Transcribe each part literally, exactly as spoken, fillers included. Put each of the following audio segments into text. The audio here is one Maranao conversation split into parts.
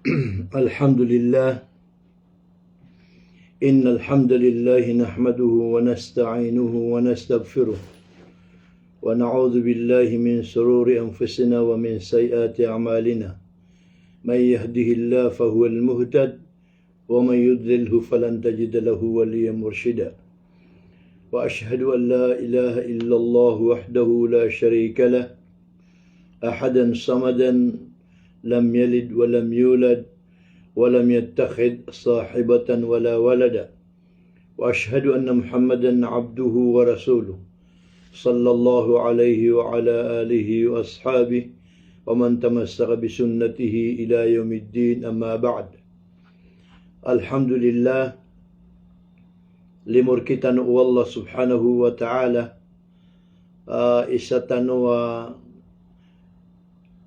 الحمد لله. إن الحمد لله نحمده ونستعينه ونستغفره، ونعوذ بالله من شرور أنفسنا ومن سيئات أعمالنا. من يهده الله فهو المهتد، ومن يضلله فلن تجد له وليا مرشدا. وأشهد أن لا إله إلا الله وحده لا شريك له، أحدا صمدا، لم يلد ولم يولد، ولم يتخذ صاحبة ولا ولدا. وأشهد أن محمدا عبده ورسوله، صلى الله عليه وعلى آله وأصحابه ومن تمسك بسنته إلى يوم الدين، أما بعد. Alhamdulillah, limo rkitano o Allah subhanahu wa ta'ala, ah, isa tano a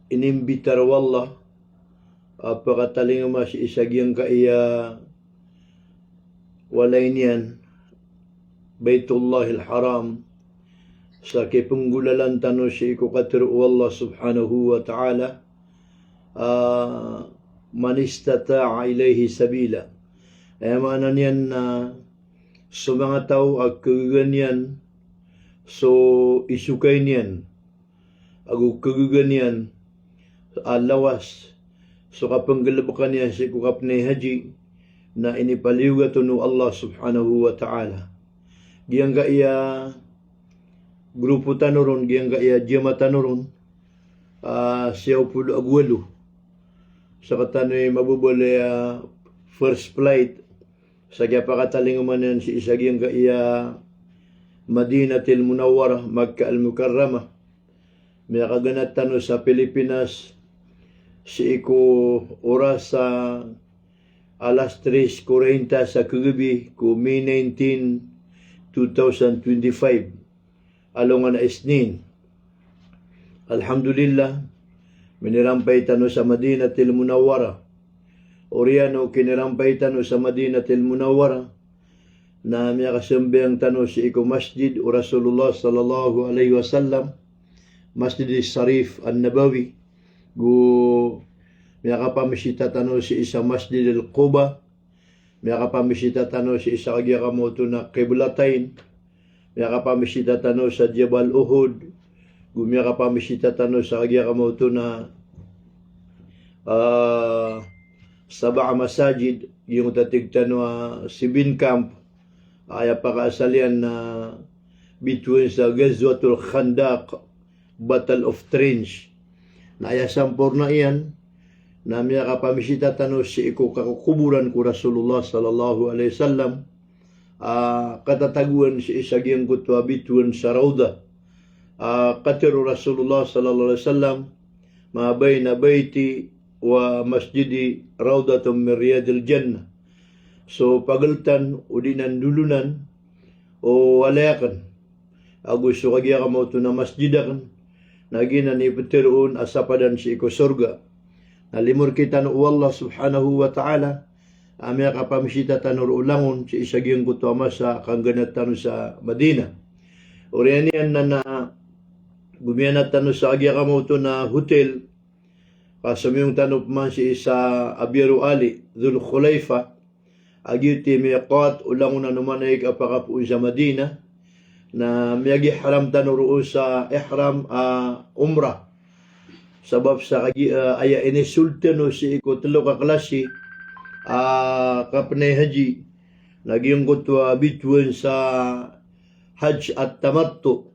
inimbitar o Allah, ah, pakatalingoma sii sa giyangkaiya walay niyan, Baitullahil Haram, sa kipenggolalan tano sii ko katero o Allah subhanahu wa ta'ala, ah, man istata'a ilayhi sabila. Aya maana niyan na so manga taw a kagaga niyan so isokay niyan ago kagaga niyan a lawas so kapenggalebeka niyan sii ko kapnay haji, na inipaliyogat on o Allah subhanahu wa ta'ala. Giyangkaiya grupo tano ron, giyangkaiya jamaah tano ron, ah, siyaw polo ago walo. Sekatano i mababaloy a first flight sa kiyapakatalingoma niyan sii sa giyangkaiya Madinatil Munawwarah, Makkah Al-Mukarramah. Miyakaganat tano sa Pilipinas sii ko oras a alas tres kuwarenta sa kagabi ko May nineteen, two thousand twenty-five. Alongan a Isnin. Alhamdulillah, minirampay tano sa Madinatil Munawwarah. Oriyan o kinirampay tano sa Madinatil Munawwarah, na miyakasambayang tano sii ko masjid o Rasulullah sallallahu alaihi wasallam, Masjid Sharif An-Nabawi, go miyakapamisita tano sii sa Masjid Al-Quba, miyakapamisita tano sii sa kagiya kamaoto na Qiblatain, miyakapamisita tano sa Jabal Uhud, go miyakapamisita tano sa kagiya kamaoto na, ah, Sab'a Masajid, giyangkoto a tig tano a seven camp, aya pakaasal iyan na bitowan sa Ghazwatul Khandaq, Battle of Trench. Na aya samporna iyan na miyakapamisita tano sii ko kakokoboran ko Rasulullah sallallahu alaihi wasallam, ah, katatagoan sii sa giyangkoto a bitowan sa Rawdah. Ah, katero o Rasulullah sallallahu alaihi wasallam, "Ma baina baiti wa masjidi rawdatun min riyadil jannah." So pageltan o di nan dolonan o walay aken ago so kagiya kamaoto na masjid aken, na giyanan i petero on a sapadan sii ko sorga. Na limo rkitano o Allah subhanahu wa ta'ala a miyakapamisita tano roo langon sii sa giyangkoto a masa a kangganat tano sa Madinah. Oriyan iyan na, na gomiyanat tano sa kagiya kamaoto na hotel, ka somiyong tano peman sii sa Abyarul Ali, Dhul Khulaifa, a giyoto i miqat o langon a nomanay ka pakapoon sa Madinah, na miyagihram tano roo sa ihram a umrah. Sabap sa kagi-, ah, aya inisold tano sii ko telo ka klasi a kapnay haji, na giyangkoto a bitowan sa Hajj at-Tamattu,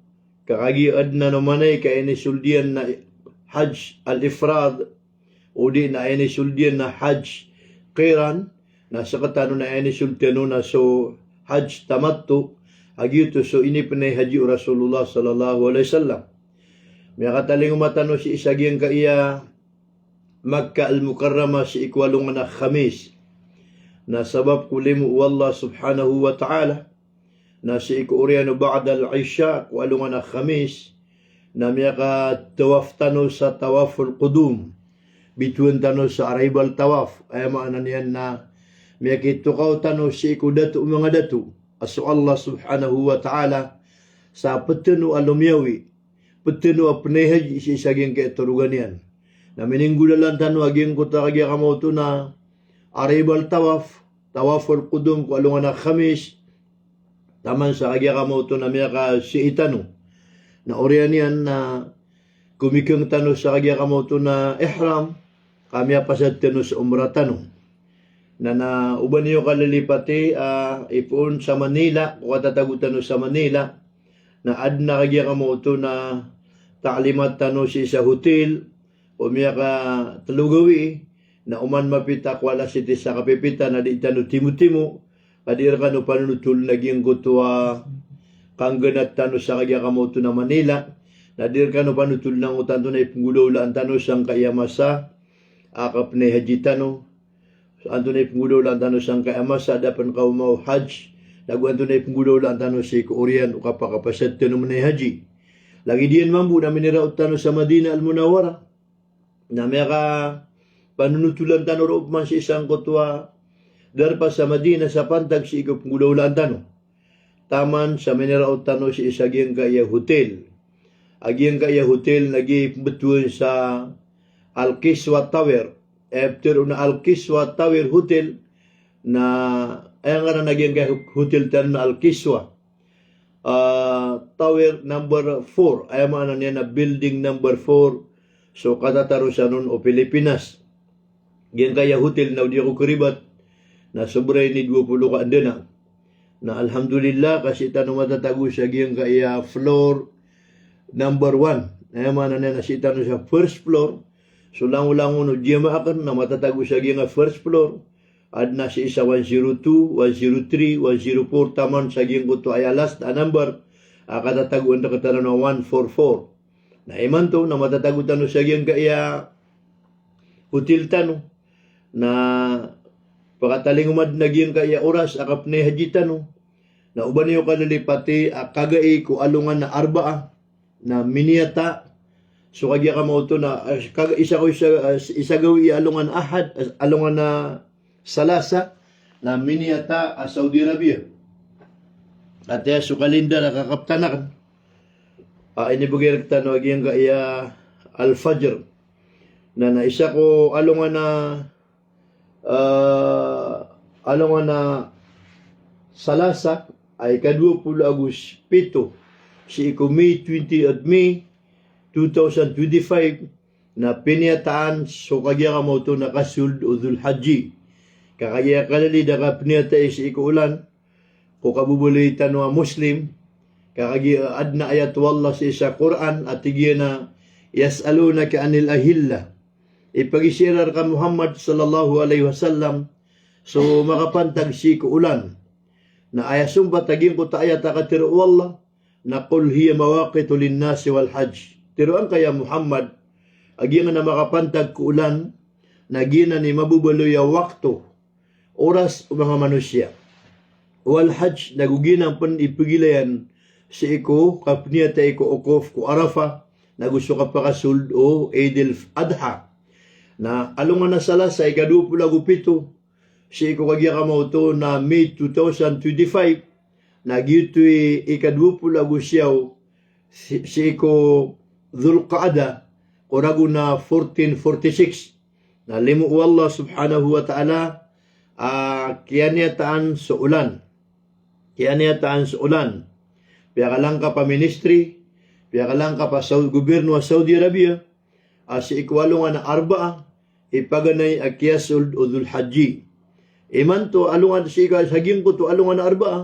ka kagiya aden a nomanay ka inisold iyan na Hajj al-Ifrad, o di na inisold iyan na Hajj Qiran, na sekatano na inisold tano na so Hajj Tamattu, a giyoto so inipnay haji o Rasulullah sallallahu alaihi wasallam. Miyakatalingoma tano sii sa giyangkaiya Makkah Al-Mukarramah sii ko alongan a Khamis. Na sabap ko limo o Allah subhanahu wa ta'ala, na sii ko oriyan o ba'dal Isha ko alongan a Khamis, na miyakatawaf tano sa tawaful qudum. Bitowan tano sa arrival tawaf. Aya maana niyan na miyakitokaw tano sii ko dato o manga dato a so Allah subhanahu wa ta'ala sa peteno a lomiyawi, peteno a pnay haji sii sa giyangkai a torogan iyan. Na mininggolalan tano a giyangkoto a kagiya kamaoto na arrival tawaf, tawaful qudum ko alongan a Khamis, taman sa kagiya kamaoto na miyakasii tano. Na oriyan iyan na komikeng tano sa kagiya kamaoto na ihram, ka miyapasad tano sa umrah tano. Na, na oba niyo kalilipati, ah, ipoon sa Manila, ko katatago tano sa Manila, na adn a kagiya kamaoto na taalimat tano sii sa hotel, o miyakatlo gawii, na oman mapita ko alas siyete sa kapipita na di tano timotimo, ka di rkano panonotol na giyangkoto a kangganat tano sa kagiya kamaoto na Manila, na di rkano panonotol na ngoto antonaa i pnggolawlaan tano sangkaya masa a kapnay haji tano, antonaa i pnggolawlaan tano sangkaya masa a da pn kaoma o hajj, nago antonaa i pnggolawlaan tano sii ko oriyan o kapakapasad tano mnay haji. Lagid iyan mambo na miniraot tano sa Madinah Al-Munawwarah, na miyakapanonotolan tano roo pman sii sangkoto a darpa sa Madinah sa pantag sii ko pnggolawlaan tano. Taman sa miniraot tano sii sa giyangkaya hotel. A giyangkaya hotel na giya i pmbtowan sa Al-Kiswa Tower. Aya ptharoon a Al-Kiswa Tower Hotel na, aya ngaran a giyangkaya hotel tano na Al-Kiswa, ah, Tower number four. Aya maana niyan na building number four so katatarosan on o Pilipinas. Giyangkaya hotel na o di ako karibat na sobra ini dowa polo ka ndana. Na alhamdulillah, ka sii tano matatago sa giyangkaya floor number one. Aya maana niyan na sii tano sa first floor. So langolangon o jiyama akn na matatago sa giyangkaya first floor. Adn a sii sa one zero two, one zero three, one zero four, taman sa giyangkoto aya last a number a katatagoan rktano na one four four. Na imanto na matatago tano sa giyangkaya hotel tano. Na pakatalingoma dn a giyangkaya oras a kapnay haji tano. Na oba niyo kalilipati a kagai ko alongan a Arbaa na miniyata so kagiya kamaoto na, ah, kaga-, isa ko isa, ah, isa gawii a alongan a Ahad, ah, alongan a Salasa, na miniyata a Saudi Arabia. Ati aya so kalindar a kakaptan akn a inibgay rktano a giyangkaya Al-Fajr. Na, na isa ko alongan a, ah, alongan a Salasa, a ika dowa polo ago pito sii ko May twenty, ah, May two thousand twenty-five, na piniyataan so kagiya kamaoto na kasold o Dhul Hajji. Ka kagiya kalilid a kapniyatai sii ko olan ko kababaloy tano a Muslim, ka kagiya adn a ayat o Allah sii sa Qur'an a tig iyan a, "Yas'alunaka anil ahilla." Ipagiza iran rka Muhammad sallallahu alaihi wasallam so makapantag sii ko olan. Na aya sompat a giyangkoto a ayat a katharo o Allah, na, "Qul hiya mawaqitu linnasi wal hajj." Tharoa ngka ya Muhammad a giyangkanan a makapantag ko olan na giyanan i mababaloy a wakto, oras o manga manosiya. Wal hajj, nago giyanan pn i pgilayan sii ko kapniyatai ko wukuf ko Arafah, nago so kapakasold o Eid al-Adha. Na alongan a Salasa, ika dowa polo ago pito sii ko kagiya kamaoto na May two thousand twenty-five, na giyoto i ika dowa polo ago siyaw si-, sii ko Dhul Qa'dah, ko ragon a fourteen forty-six. Na limo o Allah subhanahu wa ta'ala a kiyaniyataan so olan. Kiyaniyataan so olan. Piyakalangkap a ministry, piyakalangkap a Sau-, gobyerno a Saudi Arabia, a sii ko alongan a Arbaa, ipaganay a kiyasold o Dhul Hajji. Imanto alongan sii ka sa giyangkoto alongan a Arbaa,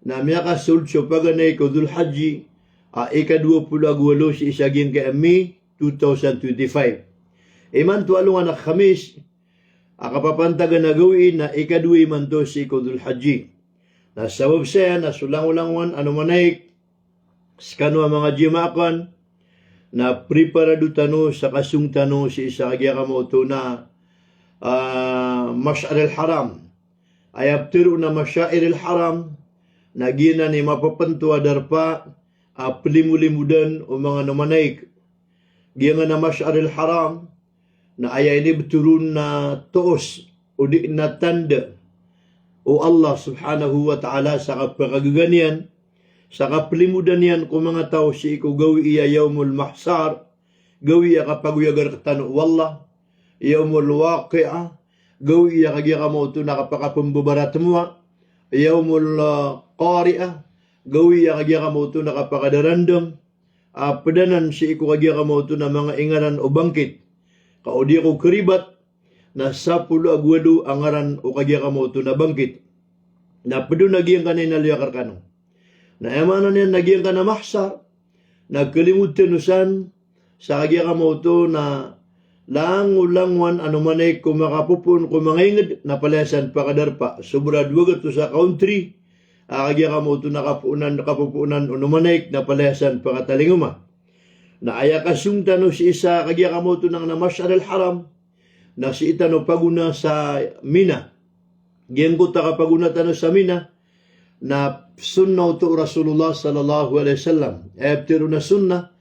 na miyakasold so paganay ko Dhul Hajji, a ika dowa polo ago walo sii sa giyangkaya May two thousand twenty-five. Imanto alongan a Khamis, a kapapantagan a gawii na ika dowa imanto sii ko Dhul Hajji. Na sabap saya na so langolangon ano manaik, skano a manga jamaah akn, na preparado tano sa kasong tano sii sa kagiya kamaoto na, ah, Mash'ar al-Haram. Aya ptharoon a Masha'ir al-Haram, na giyanan i mapapnto a darpa a plimolimodan o manga ano manaik. Giyangkanan a Mash'ar al-Haram, na aya inibtho ron na toos, odi na tanda o Allah subhanahu wa ta'ala sa kapakagaga niyan, sa kaplimodan iyan ko manga taw sii ko gawii a Yawmul Mahshar, gawii a kapagoyaga rktano o Allah. Yawmul Waqi'ah, gawii a kagiya kamaoto na kapakapmbabaratmowa. Yawmul, ah, Qari'ah, gawii a kagiya kamaoto na kapakadarandm. A pd anan sii ko kagiya kamaoto na manga ingaran o bangkit. Ka o di ako karibat, na sapolo ago walo a ngaran o kagiya kamaoto na bangkit. Na pd on a giyangkanan i inaloy akn rkano. Na aya maana niyan na giyangkanan a mahsar, na kalimoon tano san sa kagiya kamaoto na langolangowan a nomanayik ko makapopoon ko manga ingd na palaya san pakadarpa. Sobra dowa gatos a country a kagiya kamaoto na kapoonan, kapopoonan o nomanayik na palaya san pakatalingoma. Na aya kasong tano sii sa kagiya kamaoto na Mash'ar al-Haram, na sii tano pagona sa Mina. Giyangkoto a kapagona tano sa Mina na sunnah oto o Rasulullah sallallahu alaihi wasallam. Aya pitharo na sunnah,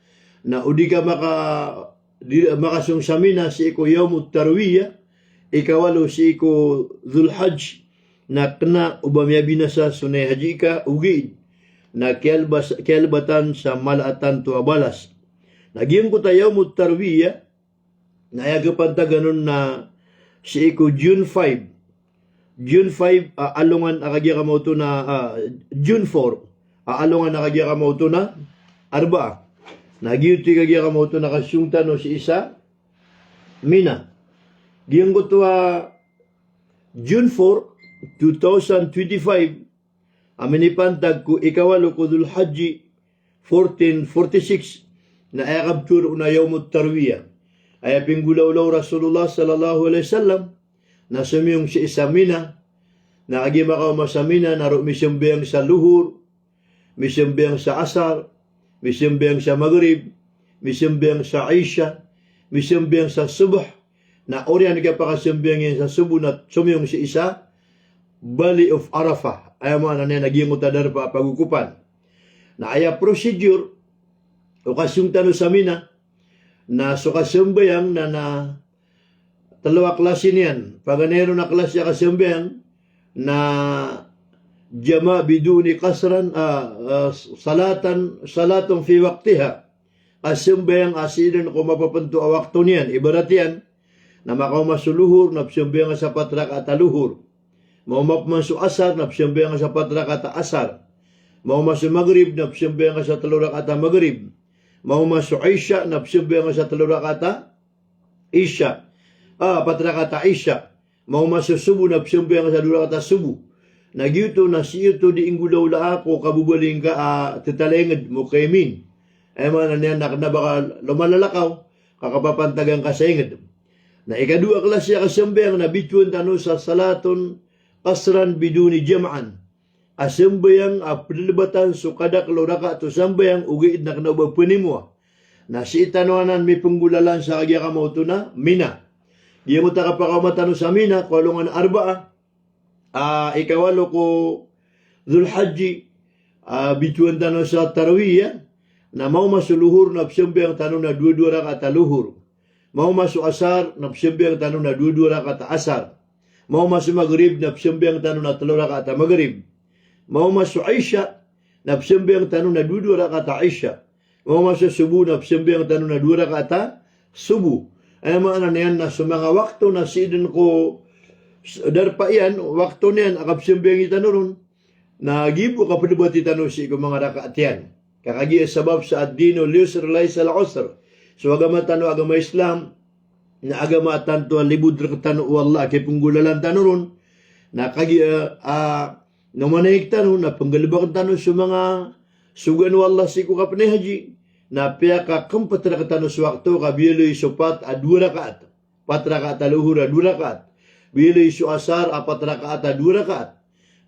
na o di ka maka-, di, makasong sa Mina sii ko Yawmut Tarwiyah, ikawalo sii ko Dhul Hajj, na kna o ba miyabinasa so naihaji ka, ogaid na kiyalbas-, kiyalbatan sa mala a tanto a balas. Na giyangkoto a Yawmut Tarwiyah, na aya kapantagan on na sii ko June five. June five, a, alongan a kagiya kamaoto na, a, June four, a, alongan a kagiya kamaoto na Arbaa. Na giyoto i kagiya kamaoto na kasong tano sii sa Mina. Giyangkoto a June four, two thousand twenty-five, a minipantag ko ikawalo ko Dhul Hajji, fourteen forty-six, na aya kaptharo on a Yawmut Tarwiyah. Aya pinggolawla o Rasulullah sallallahu alaihi wasallam na somiyong sii sa Mina, na kagiya makaoma sa Mina na roo misambayang sa Luhur, misambayang sa Asar, misambayang sa Maghrib, misambayang sa Isha, misambayang sa Subh, na oriyan i kapakasambayang iyan sa Subh na somiyong sii sa Valley of Arafah. Aya maana niyan na giyangkoto a darpa a pagokopan. Na aya procedure o kasong tano sa Mina, na so kasambayang na, na tlo a klasi niyan. Paganay ron a klasi a kasambayang na jama' biduni qasran, a, a, salatan, salatun fi waqtiha. Kasambayang a sii dn ko mapapnto a wakto niyan. Ibarat iyan, na makaoma so Luhur na psambayang sa pat rakaat a Luhur. Maoma pman so Asar na psambayang sa pat rakaat a Asar. Maoma so Maghrib na psambayang sa tlo rakaat a Maghrib. Maoma so Isha na psambayang sa tlo rakaat a Isha. A, pat rakaat a Isha. Maoma so Subh na psambayang sa dowa rakaat a Subh. Na giyoto na sii oto dii nggolawlaa ko kabobaling ka a tatalingd, muqimin. Aya maana niyan na kna ba ka lomalalakaw, ka kapapantagan ka sa ingd. Na ikadowa a klasi a kasambayang na bitowan tano sa salatun qasran biduni jam'an. Kasambayang a pdlbatan so kadakl o rakaat o sambayang ogaid na kna o ba pnimowa. Na sii tano anan mipnggolalan sa kagiya kamaoto na Mina. Giyangkoto a kapakaoma tano sa Mina ko alongan a Arbaa, a, ikawalo ko Dhul Hajji, a, bitowan tano sa Tarwiyah, na maoma so Luhur na psambayang tano na dowa-dowa rakaat a Luhur. Maoma so Asar na psambayang tano na dowa-dowa rakaat a Asar. Maoma so Maghrib na psambayang tano na tlo rakaat a Maghrib. Maoma so Isha na psambayang tano na dowa-dowa rakaat a Isha. Maoma so Subh na psambayang tano na dowa rakaat a Subh. Aya maana niyan na so manga wakto na sii dn ko s-, darpa iyan, wakto niyan a kapsambayangi tano ron. Na gibo kapdbati tano sii ko manga rakaat iyan. Ka kagiya sabap sa ad-dinu yusr laysa 'alayhi 'usr. So agama tano, agama Islam, na agama a tanto a libod rktano o Allah a kipnggolalan tano ron. Na kagiya, a, nomanayik tano, na pnggalbkn tano so manga sogoan o Allah sii ko kapnay haji. Na piyakakmpt rktano so wakto ka biyaloy so pat a dowa rakaat. Pat rakaat a Luhur a dowa rakaat. Biyaloy so Asar a pat rakaat a dowa rakaat.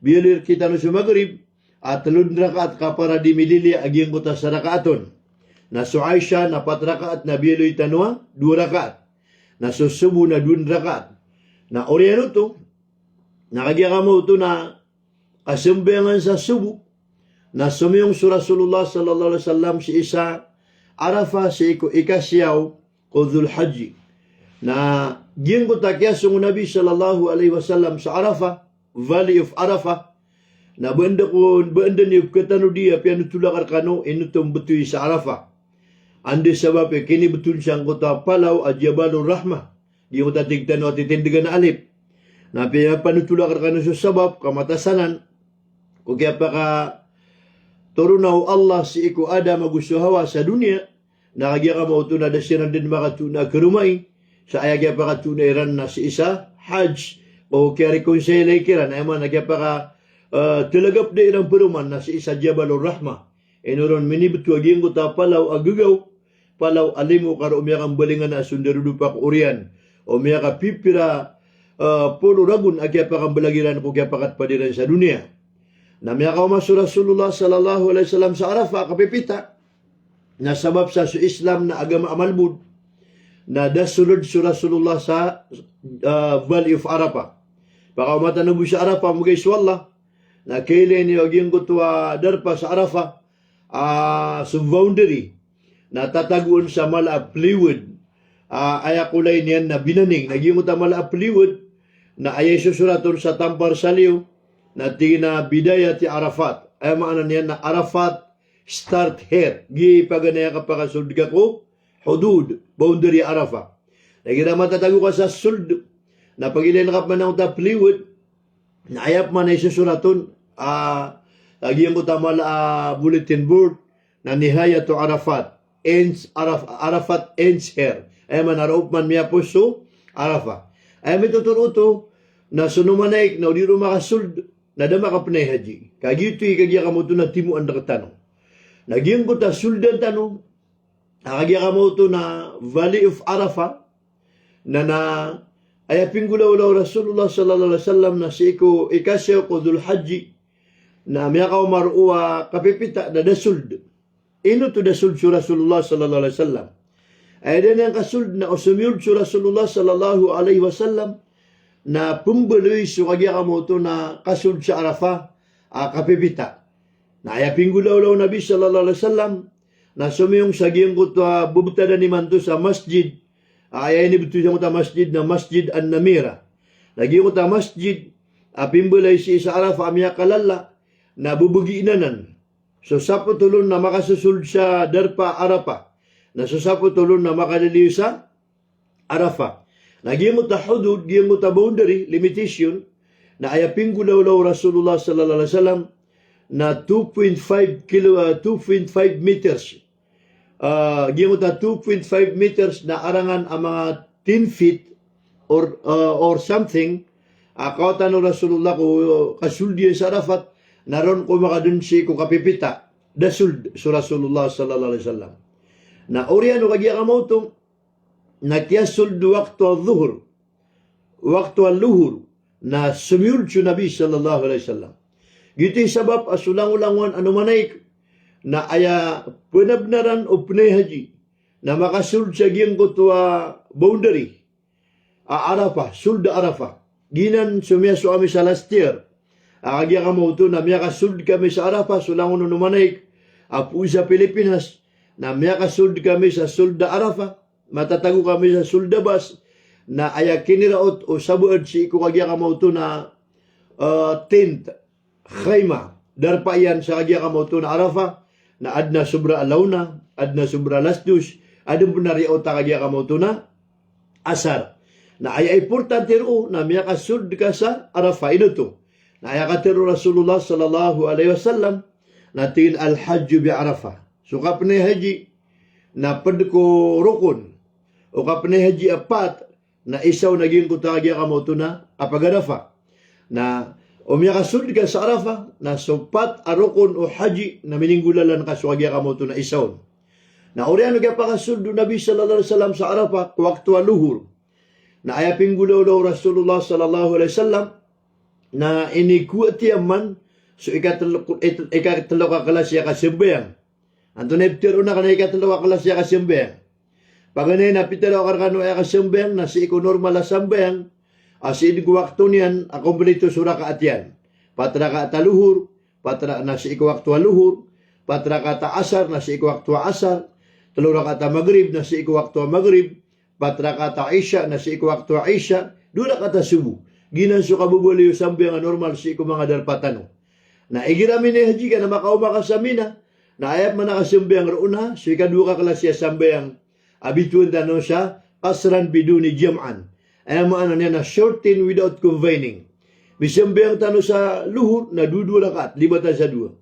Biyaloy rktano so Maghrib a tlo dn rakaat ka para di mililiya a giyangkoto a sa rakaat on. Na so Isha na pat rakaat na biyaloy tano a dowa rakaat. Na so Subh na dowa dn rakaat. Na oriyan oto, na kagiya kamaoto na kasambayangan sa Subh, na somiyong so Rasulullah sallallahu alaihi wasallam sii sa Arafah sii ko ikasiyaw ko Dhul Hajji. Na giyangkoto a kiyasong o Nabi sallallahu alaihi wasallam sa Arafah, Valley of Arafah, na ba anda ko, ba anda niyo pkhatanodi a piyanotol akn rkano ino oto mbtowi sa Arafah. Anda i sabap i kinibtol sangkoto a palaw a Jabalur Rahmah. Giyangkoto a tig tano a titindgan a alip. Na piyapanothol akn rkano so sabap ka matasanan ko kiyapakatoron o Allah sii ko Adam ago so Hawa sa doniya, na kagiya ka maoto na da siran dn makatoon a karomai sa aya kiyapakatoon iran na sii sa Hajj, o kiya-reconcile kiran, aya maana kiyapaka, eh, tlagap da iran paroman na sii sa Jabalur Rahmah. Ino ron minibto a giyangkoto a palaw a gagaw, palaw a limo ka roo miyakambalingan a so ndarodopa ko oriyan o miyakapipira, eh, polo ragon a kiyapakamblag iran ko kiyapakatpad iran sa doniya. Na miyakaoma so Rasulullah sallallahu alaihi wasallam sa Arafah a kapipita. Na sabap sa so Islam na agama a malbod, na da sold so Rasulullah sa, ah, Valley of Arafah. Pakaoma tano bo sa Arafah, mbgay so Allah, na kailay niyo a giyangkoto a darpa sa Arafah, ah, so boundary na tatagoon sa mala a plywood. Ah, aya kolay niyan na binaning. Na giyangkoto a mala a plywood na aya isosorat on sa tampar sa liyo na tig iyan a Bidayati Arafat. Aya maana niyan na Arafat start here. Giya i paganay a kapakasold ka ko hudud, boundary Arafah. Na igira matatago ka sa sold, na pagilayn ka pman angkoto a plywood, na aya pman a isosorat on, ah, a giyangkoto a mala a bulletin board, na Nihayatu Arafat, ends Araf-, Arafat ends here. Aya maana roo pman miyapos so Arafah. Aya mitotoro oto, na so nomanaik na o di ron makasold, na da makapnay haji. Ka giyoto i kagiya ka maoto na timoan rktano. Na giyangkoto a soldan tano, a kagiya ka maoto na Valley of Arafah, na, na aya pinggolawla o Rasulullah sallallahu alaihi wasallam na sii ko ikasaw ko Dhul Hajji, na miyakaoma roo a kapipita na da sold. Ino oto da sold so Rasulullah sallallahu alaihi wasallam? Aya da niyan kasold na o somiold so Rasulullah sallallahu alaihi wasallam na pmbaloy so kagiya ka maoto na kasold sa Arafah a kapipita. Na aya pinggolawla o Nabi sallallahu alaihi wasallam na somiyong sa giyangkoto a bbtadan imanto sa masjid. A aya inibtowi sangkoto a masjid na Masjid An-Namira. Na giyangkoto a masjid a pimbalay sii sa Arafah a miyakalala na bbgiin anan so sapotol on na makasosold sa darpa Arafah, na so sapotol on na makaliliyo sa Arafah. Na giyangkoto a hudud, giyangkoto a boundary, limitation, na aya pinggolawla o Rasulullah sallallahu alaihi wasallam na two point five kilo, ah, two point five meters. Ah, giyangkoto a two point five meters na arangan a manga ten feet or, ah, or something. A kawatan o Rasulullah ko kasold iyan sa Arafat, na ron ko makadn sii ko kapipita. Da sold so Rasulullah sallallahu alaihi wasallam. Na oriyan o kagiya ka maoto na kiyasold wakto a Dhuhr, wakto a Luhur, na somiold so Nabi sallallahu alaihi wasallam. Giyoto i sabap a so langolangon a nomanaik na aya pnabnaran o pnay haji na makasold sa giyangkoto a boundary a Arafah, sold a Arafah. Giyanan so miyasowa ami sa last year. A kagiya ka maoto na miyakasold kami sa Arafah, so langon o nomanaik a poon sa Pilipinas, na miyakasold kami sa sold a Arafah, matatago kami sa sold a bus, na aya kiniraot o sabaad sii ko kagiya ka maoto na, eh, tent, khaymah, darpa iyan sa kagiya ka maoto na Arafah, na adn a sobra a laona, adn a sobra a alas dos, adn pn a riyaot a kagiya ka maoto na asar. Na aya importante roo na miyakasold ka sa Arafah, ino oto? Na aya katharo o Rasulullah sallallahu alaihi wasallam na tig iyan a al-hajju bi Arafah. So kapnay haji na pd ko rokon. O kapnay haji a pat na isa on a giyangkoto a kagiya ka maoto na kapag-Arafah. Na o miyakasold ka sa Arafah, na so pat a rokon o haji na mininggolalan ka so kagiya ka maoto na isa on. Na oriyan o kiyapakasold o Nabi sallallahu alaihi wasallam sa Arafah ko wakto a Luhur. Na aya pinggolawla o Rasulullah sallallahu alaihi wasallam na inikowa tiyaman so ikatlo, ikatlo ka klasi a kasambayang. Antonaa i ptharoon akn a ikatlo ka klasi a kasambayang? Paganay na pitharo akn rkano a aya kasambayang na sii ko normal a sambayang a sii dn ko wakto niyan a komplito so rakaat iyan. Pat rakaat a Luhur, pat ra-, na sii ko wakto a Luhur, pat rakaat a Asar na sii ko wakto a Asar, tlo rakaat a Magrib na sii ko wakto a Magrib, pat rakaat a Isha na sii ko wakto a Isha, dowa rakaat a Subuh. Giyanan so kababaloy o sambayang a normal sii ko manga darpa tano. Na igira minay haji ka na makaoma ka sa Mina, Na aya pman a kasambayang roo na so ikadowa ka klasi a sambayang a bitowan tano sa qasran biduni jam'an. Aya maana niyan na shorten without combining. Misambayang tano sa lohor na dowa-dowa rakaat, libatan sa dowa.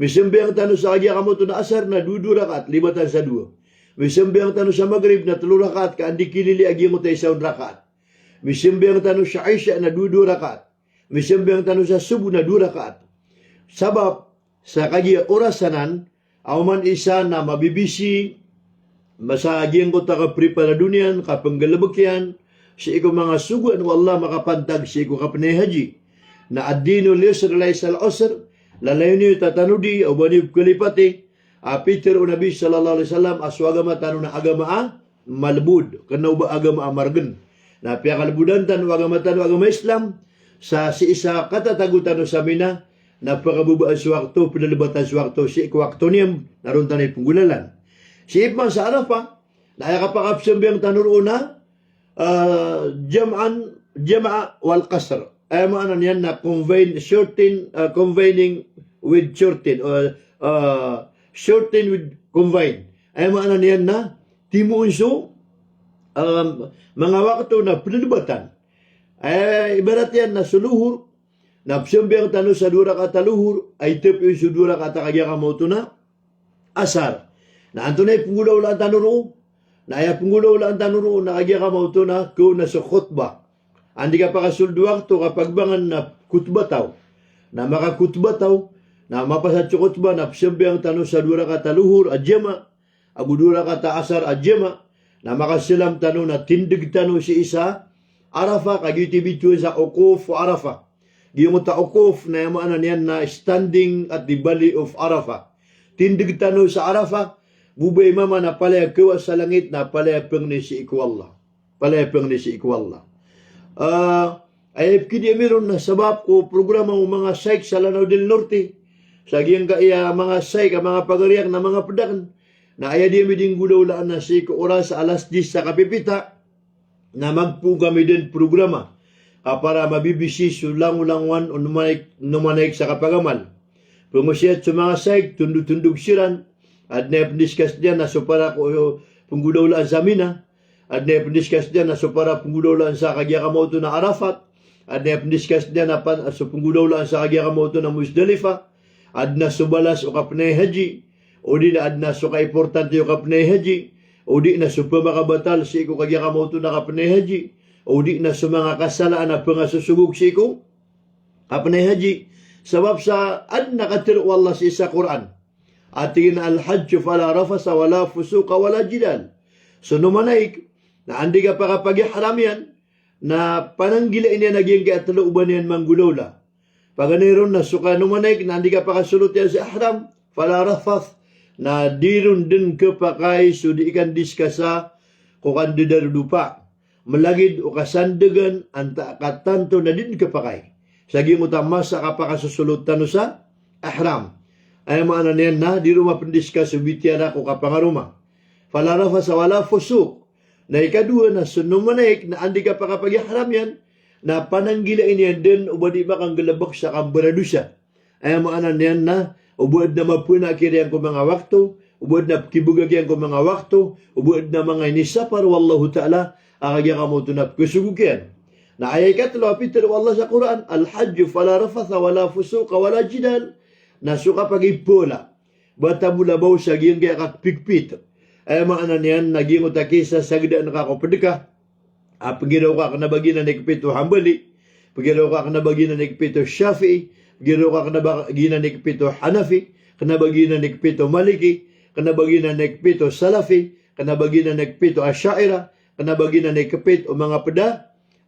Misambayang tano sa kagiya kamaoto na asar na dowa-dowa rakaat, libatan sa dowa. Misambayang tano sa magrib na tlo rakaat ka anda i kilili a giyangkoto a isa on rakaat. Misambayang tano sa isha na dowa-dowa rakaat. Misambayang tano sa sobo na dowa rakaat. Sabap sa kagiya oras anan, a oman isa na mabibisi, masa giyangkoto a kapreparado niyan, kapnggalbk iyan sii ko manga sogoan o Allah makapantag sii ko kapnay haji. Na ad-dinul yusr laysal usr, lalayon iyo tatanodi, o ba niyo pkalipati, a pitharo o Nabi sallallahu alaihi wasallam a so agama tano na agama a malbod, kna o ba agama a margn. Na piyakalbodan tano o agama tano a agama Islam, sa sii sa katatago tano sa Mina, na pkababaan so wakto, plbatan so wakto, sii ko wakto niyan, na ron tano ipnggolalan. Sii pman sa Arafah, na aya kapakapsambayang tano roo na, ah, jam'an, jam'a wal qasr. Aya maana niyan na combine, shorten, ah, combining with shorten, or, ah, shorten with combine. Aya maana niyan na timoon so, um, manga wakto na plbatan. Aya ibarat iyan na so lohor, na psambayang tano sa dowa rakaat a lohor, a itapi on so dowa rakaat a kagiya kamaoto na asar. Na antonaa i pnggolawlaan tano roo? Na aya pnggolawlaan tano roo na kagiya kamaoto na kaon na so khutbah. Anda i kapakasold o wakto, kapagbangan na khutbah taw. Na makakhutbah taw, na mapasad so khutbah na psambayang tano sa dowa rakaat a lohor a jama, ago dowa rakaat a asar a jama, na makasalam tano na tindg tano sii sa Arafah, ka giyoto i bitowan sa wuquf Arafah. Giyangkoto a wuquf na aya maana niyan na standing at the valley of Arafah. Tindg tano sa Arafah, bo ba i mama na palaya kawa sa langit na palaya pangni sii ko Allah. Palaya pangni sii ko Allah. Ah, aya ipkidi ami ron na sabap ko programa o manga shaykh sa Lanao del Norte. Sa giyangkaya manga shaykh a manga pagari akn a manga pd akn. Na aya di ami di nggolawlaan na sii ko oras a alas diyes sa kapipita, na magpoon kami dn programa ka para mabibisi so langolangowan o nomanaik, nomanaik sa kapagamal. Pngosiyat so manga shaykh, tondotondog siran, adn a ipndiscuss dn na so para ko, o, pnggolawlaan sa Mina, adn a ipndiscuss dn na so para pnggolawlaan sa kagiya kamaoto na Arafat, adn a ipndiscuss dn na pan, so pnggolawlaan sa kagiya kamaoto na Muzdalifah, adn a so balas o kapnay haji, odi na adn a so kaimportante o kapnay haji, odi na so pmakabatal sii ko kagiya kamaoto na kapnay haji, odi na so manga kasalaan a pngasosogog sii ko kapnay haji. Sabap sa adn a katharo o Allah sii sa Qur'an a tig iyan a, "Al-hajju fala rafasa wala fusuqa wala jidal." So nomanaik na anda i kapakapagihram iyan, na pananggilaan iyan a giyangkaya tlo o ba niyan manggolawla. Paganay ron na so kanomanaik na anda i kapakasolot iyan sa ihram, fala rafath, na di ron dn khapakay so di kandiscussa ko kandidarodopa. Mlagid o kasandgan antaa ka tanto na di dn khapakay sa giyangkoto a masa a kapakasosolot tano sa ihram. Aya maana niyan na di ron mapndiscuss so bitiyara ko kapangaroma. Fala rafath wala fusuq. Na ikadowa na so nomanaik na anda i kapakapagihram iyan, na pananggilaan iyan dn o ba di makanggalbk sa kambaradosa. Aya maana niyan na o ba adn a mapana kiran ko manga wakto, o ba adn a pkibgay kiran ko manga wakto, o ba adn a manga inisapar o Allahu Ta'ala a kagiya kamaoto na pkasogog iyan. Na aya ikatlo a pitharo o Allah sa Qur'an, "Al-hajju fala rafatha wala fusuqa wala jidal." Na so kapagipala bata bo labaw sa giyangkaya kakpikpit. Aya maana niyan na giyangkoto a kisasagdaan ka ko pd ka a pgiraw ka kna ba giyanan i kpit o Hambali, pgiraw ka kna ba giyanan i kpit o Shafi'i, pgiraw ka kna ba giyanan i kpit o Hanafi, kna ba giyanan i kpit o Maliki, kna ba giyanan i kpit o Salafi, kna ba giyanan i kpit o Asha'ira, kna ba giyanan i kpit o manga pd a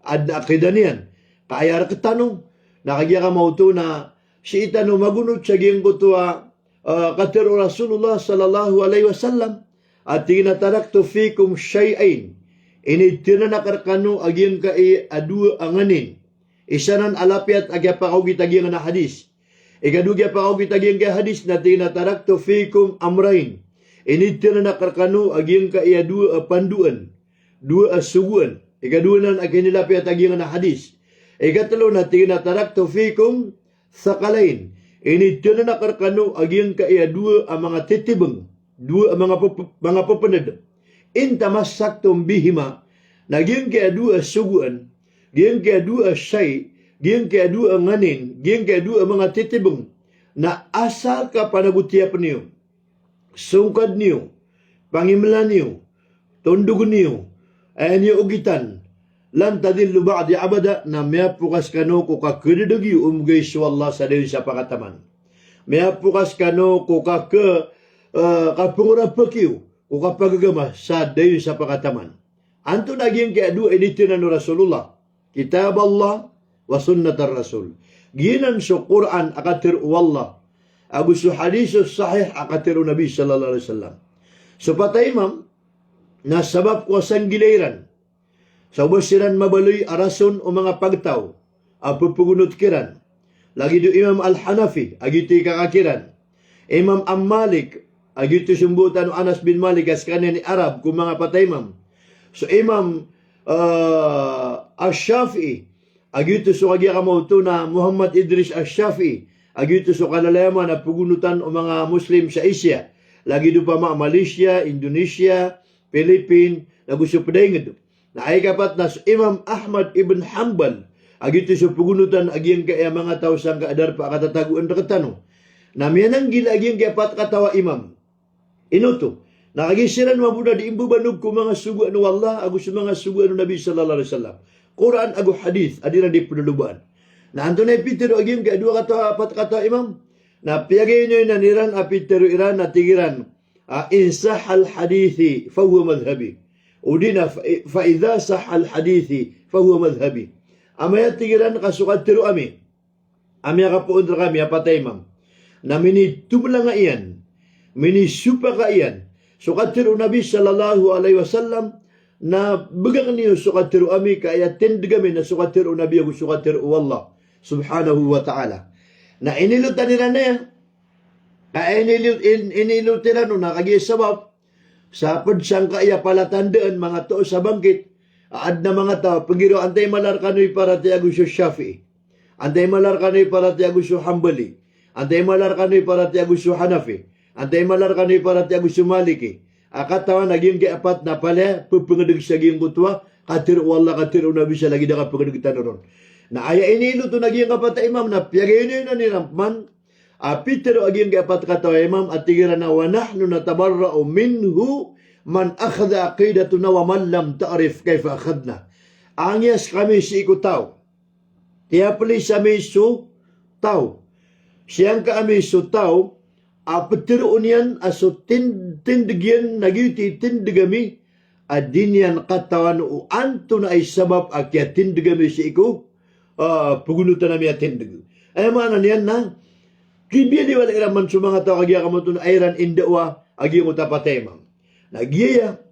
adn a aqidah niyan. Ka aya rktano na kagiya kamaoto na sii tano magonot sa giyangkoto a, ah, katharo o Rasulullah sallallahu alaihi wasallam a tig iyan a, "Taraktu fikum shay'ain." Inithanan akn rkano a giyangkai a dowa a nganin. Isa nan a lapiyat a kiyapakaogit a giyangkanan a hadis. Ikadowa kiyapakaogit a giyangkai a hadis na tig iyan a, "Taraktu fikum amrayn." Inithanan akn rkano a giyangkai a dowa a pandoan. Dowa a sogoan. Ikadowa nan a kinilapiyat a giyangkanan a hadis. Ikatlo na tig iyan a, "Taraktu fikum thaqalayn." Initonan akn rkano a giyangkaya dowa a manga titibng, dowa a manga pep-, manga pepnd. In tamassaktum bihima, na giyangkaya dowa a sogoan, giyangkaya dowa a shay, giyangkaya dowa a nganin, giyangkaya dowa a manga titibng, na asar ka panagotiyapen iyo, songkad niyo, pangimlan iyo, tondogn iyo, aya niyo ogitan, lan tadillu ba'di abada, na miyapokas kano ko kakdadg iyo o mbgay so Allah sa dayon sa pakataman. Miyapokas kano ko kak-, eh, kapngrapek iyo ko kapagagama sa dayon sa pakataman. Antonaa giyangkaya dowa a initonan o Rasulullah? Kitab Allah wa sunnat ar-Rasul. Giyanan so Qur'an a katharo o Allah, ago so hadith sahih a katharo o Nabi sallallahu alaihi wasallam. So pat a imam na sabap ko a sanggilai ran sa o ba siran mabaloy a rason o manga pagtaw a pphagonot kiran. Lagid o Imam Al-Hanafi, a giyoto i kaka kiran. Imam Am-, Malik, a giyoto i sombotan o Anas bin Malik a skaniyan i Arab ko manga pat a imam. So Imam, ah, Ash-Shafi'i, a giyoto so kagiya kamaoto na Muhammad Idris Ash-Shafi'i, a giyoto so kalalayaman a pgonotan o manga Muslim sa Asia. Lagid opama a Malaysia, Indonesia, Philippine, nago so pdaingd. Na aya ikapat na so Imam Ahmad ibn Hanbal, a giyoto so pgonotan a giyangkaya manga taw sangka a darpa a katatagoan rktano. Na miyananggila a giyangkaya pat kataw a imam. Ino oto? Na kagiya siran mambo na di imbabanog ko manga sogoan o Allah ago so manga sogoan o Nabi sallallahu alaihi wasallam. Qur'an ago hadith a di iran di pdolobaan. Na antonaa i pitharo a giyangkaya dowa kataw a, pat kataw a imam? Na piyagayonayonan iran a pitharo iran a tig iran, ah, in sahhal hadithi fahuwa madhhabi. O di na fa, fa idha sahhal hadithi fahuwa madhhabi. Amay a tig iran ka so katharo ami a miyakapoon rkami a pat a imam na minitoblanga iyan, minisopaka iyan so katharo o Nabi sallallahu alaihi wasallam, na bgan iyo so katharo ami ka aya tindg ami na so katharo o Nabi ago so katharo o Allah subhanahu wa ta'ala. Na inilotan iran aya, ka inilo-, in-, inilot iran on na kagiya sabap sa pd sangkaya palatandaan manga toos a bangkit, a adn a manga taw a pgiraw, antaa i mala rkano i paratiyaya ago so Shafi'i? Antaa i mala rkano i paratiyaya ago so Hanbali? Antaa i mala rkano i paratiyaya ago so Hanafi? Antaa i mala rkano i paratiyaya ago so Maliki? A katawan a giyangkaya pat na palaya ppngdg sa giyangkoto a katharo o Allah, katharo o Nabi sa lagid a kapngdg tano ron. Na aya inilot on a giyangkaya pat a imam na piyagayonayonan iran pman a pitharo a giyangkaya pat kataw a imam a tig iran a, "Wa nahnu natabarra'u minhu man akhadha aqidatana wa man lam ta'rif kaifa akhadna." Angiyas kami sii ko taw, tiyaplis ami so taw, siyangka ami so taw a ptharoon iyan a so tin-, tindg iyan na giyoto i tindg ami, a di niyan katawan o antonaa i sabap a kiyatindg ami sii ko, ah, pgonotan ami a tindg. Aya maana niyan na kibiyaliwala iran man so manga taw a kagiya kamaoto na aya iran indawa a giyangkoto a pat a imam. Na giyaya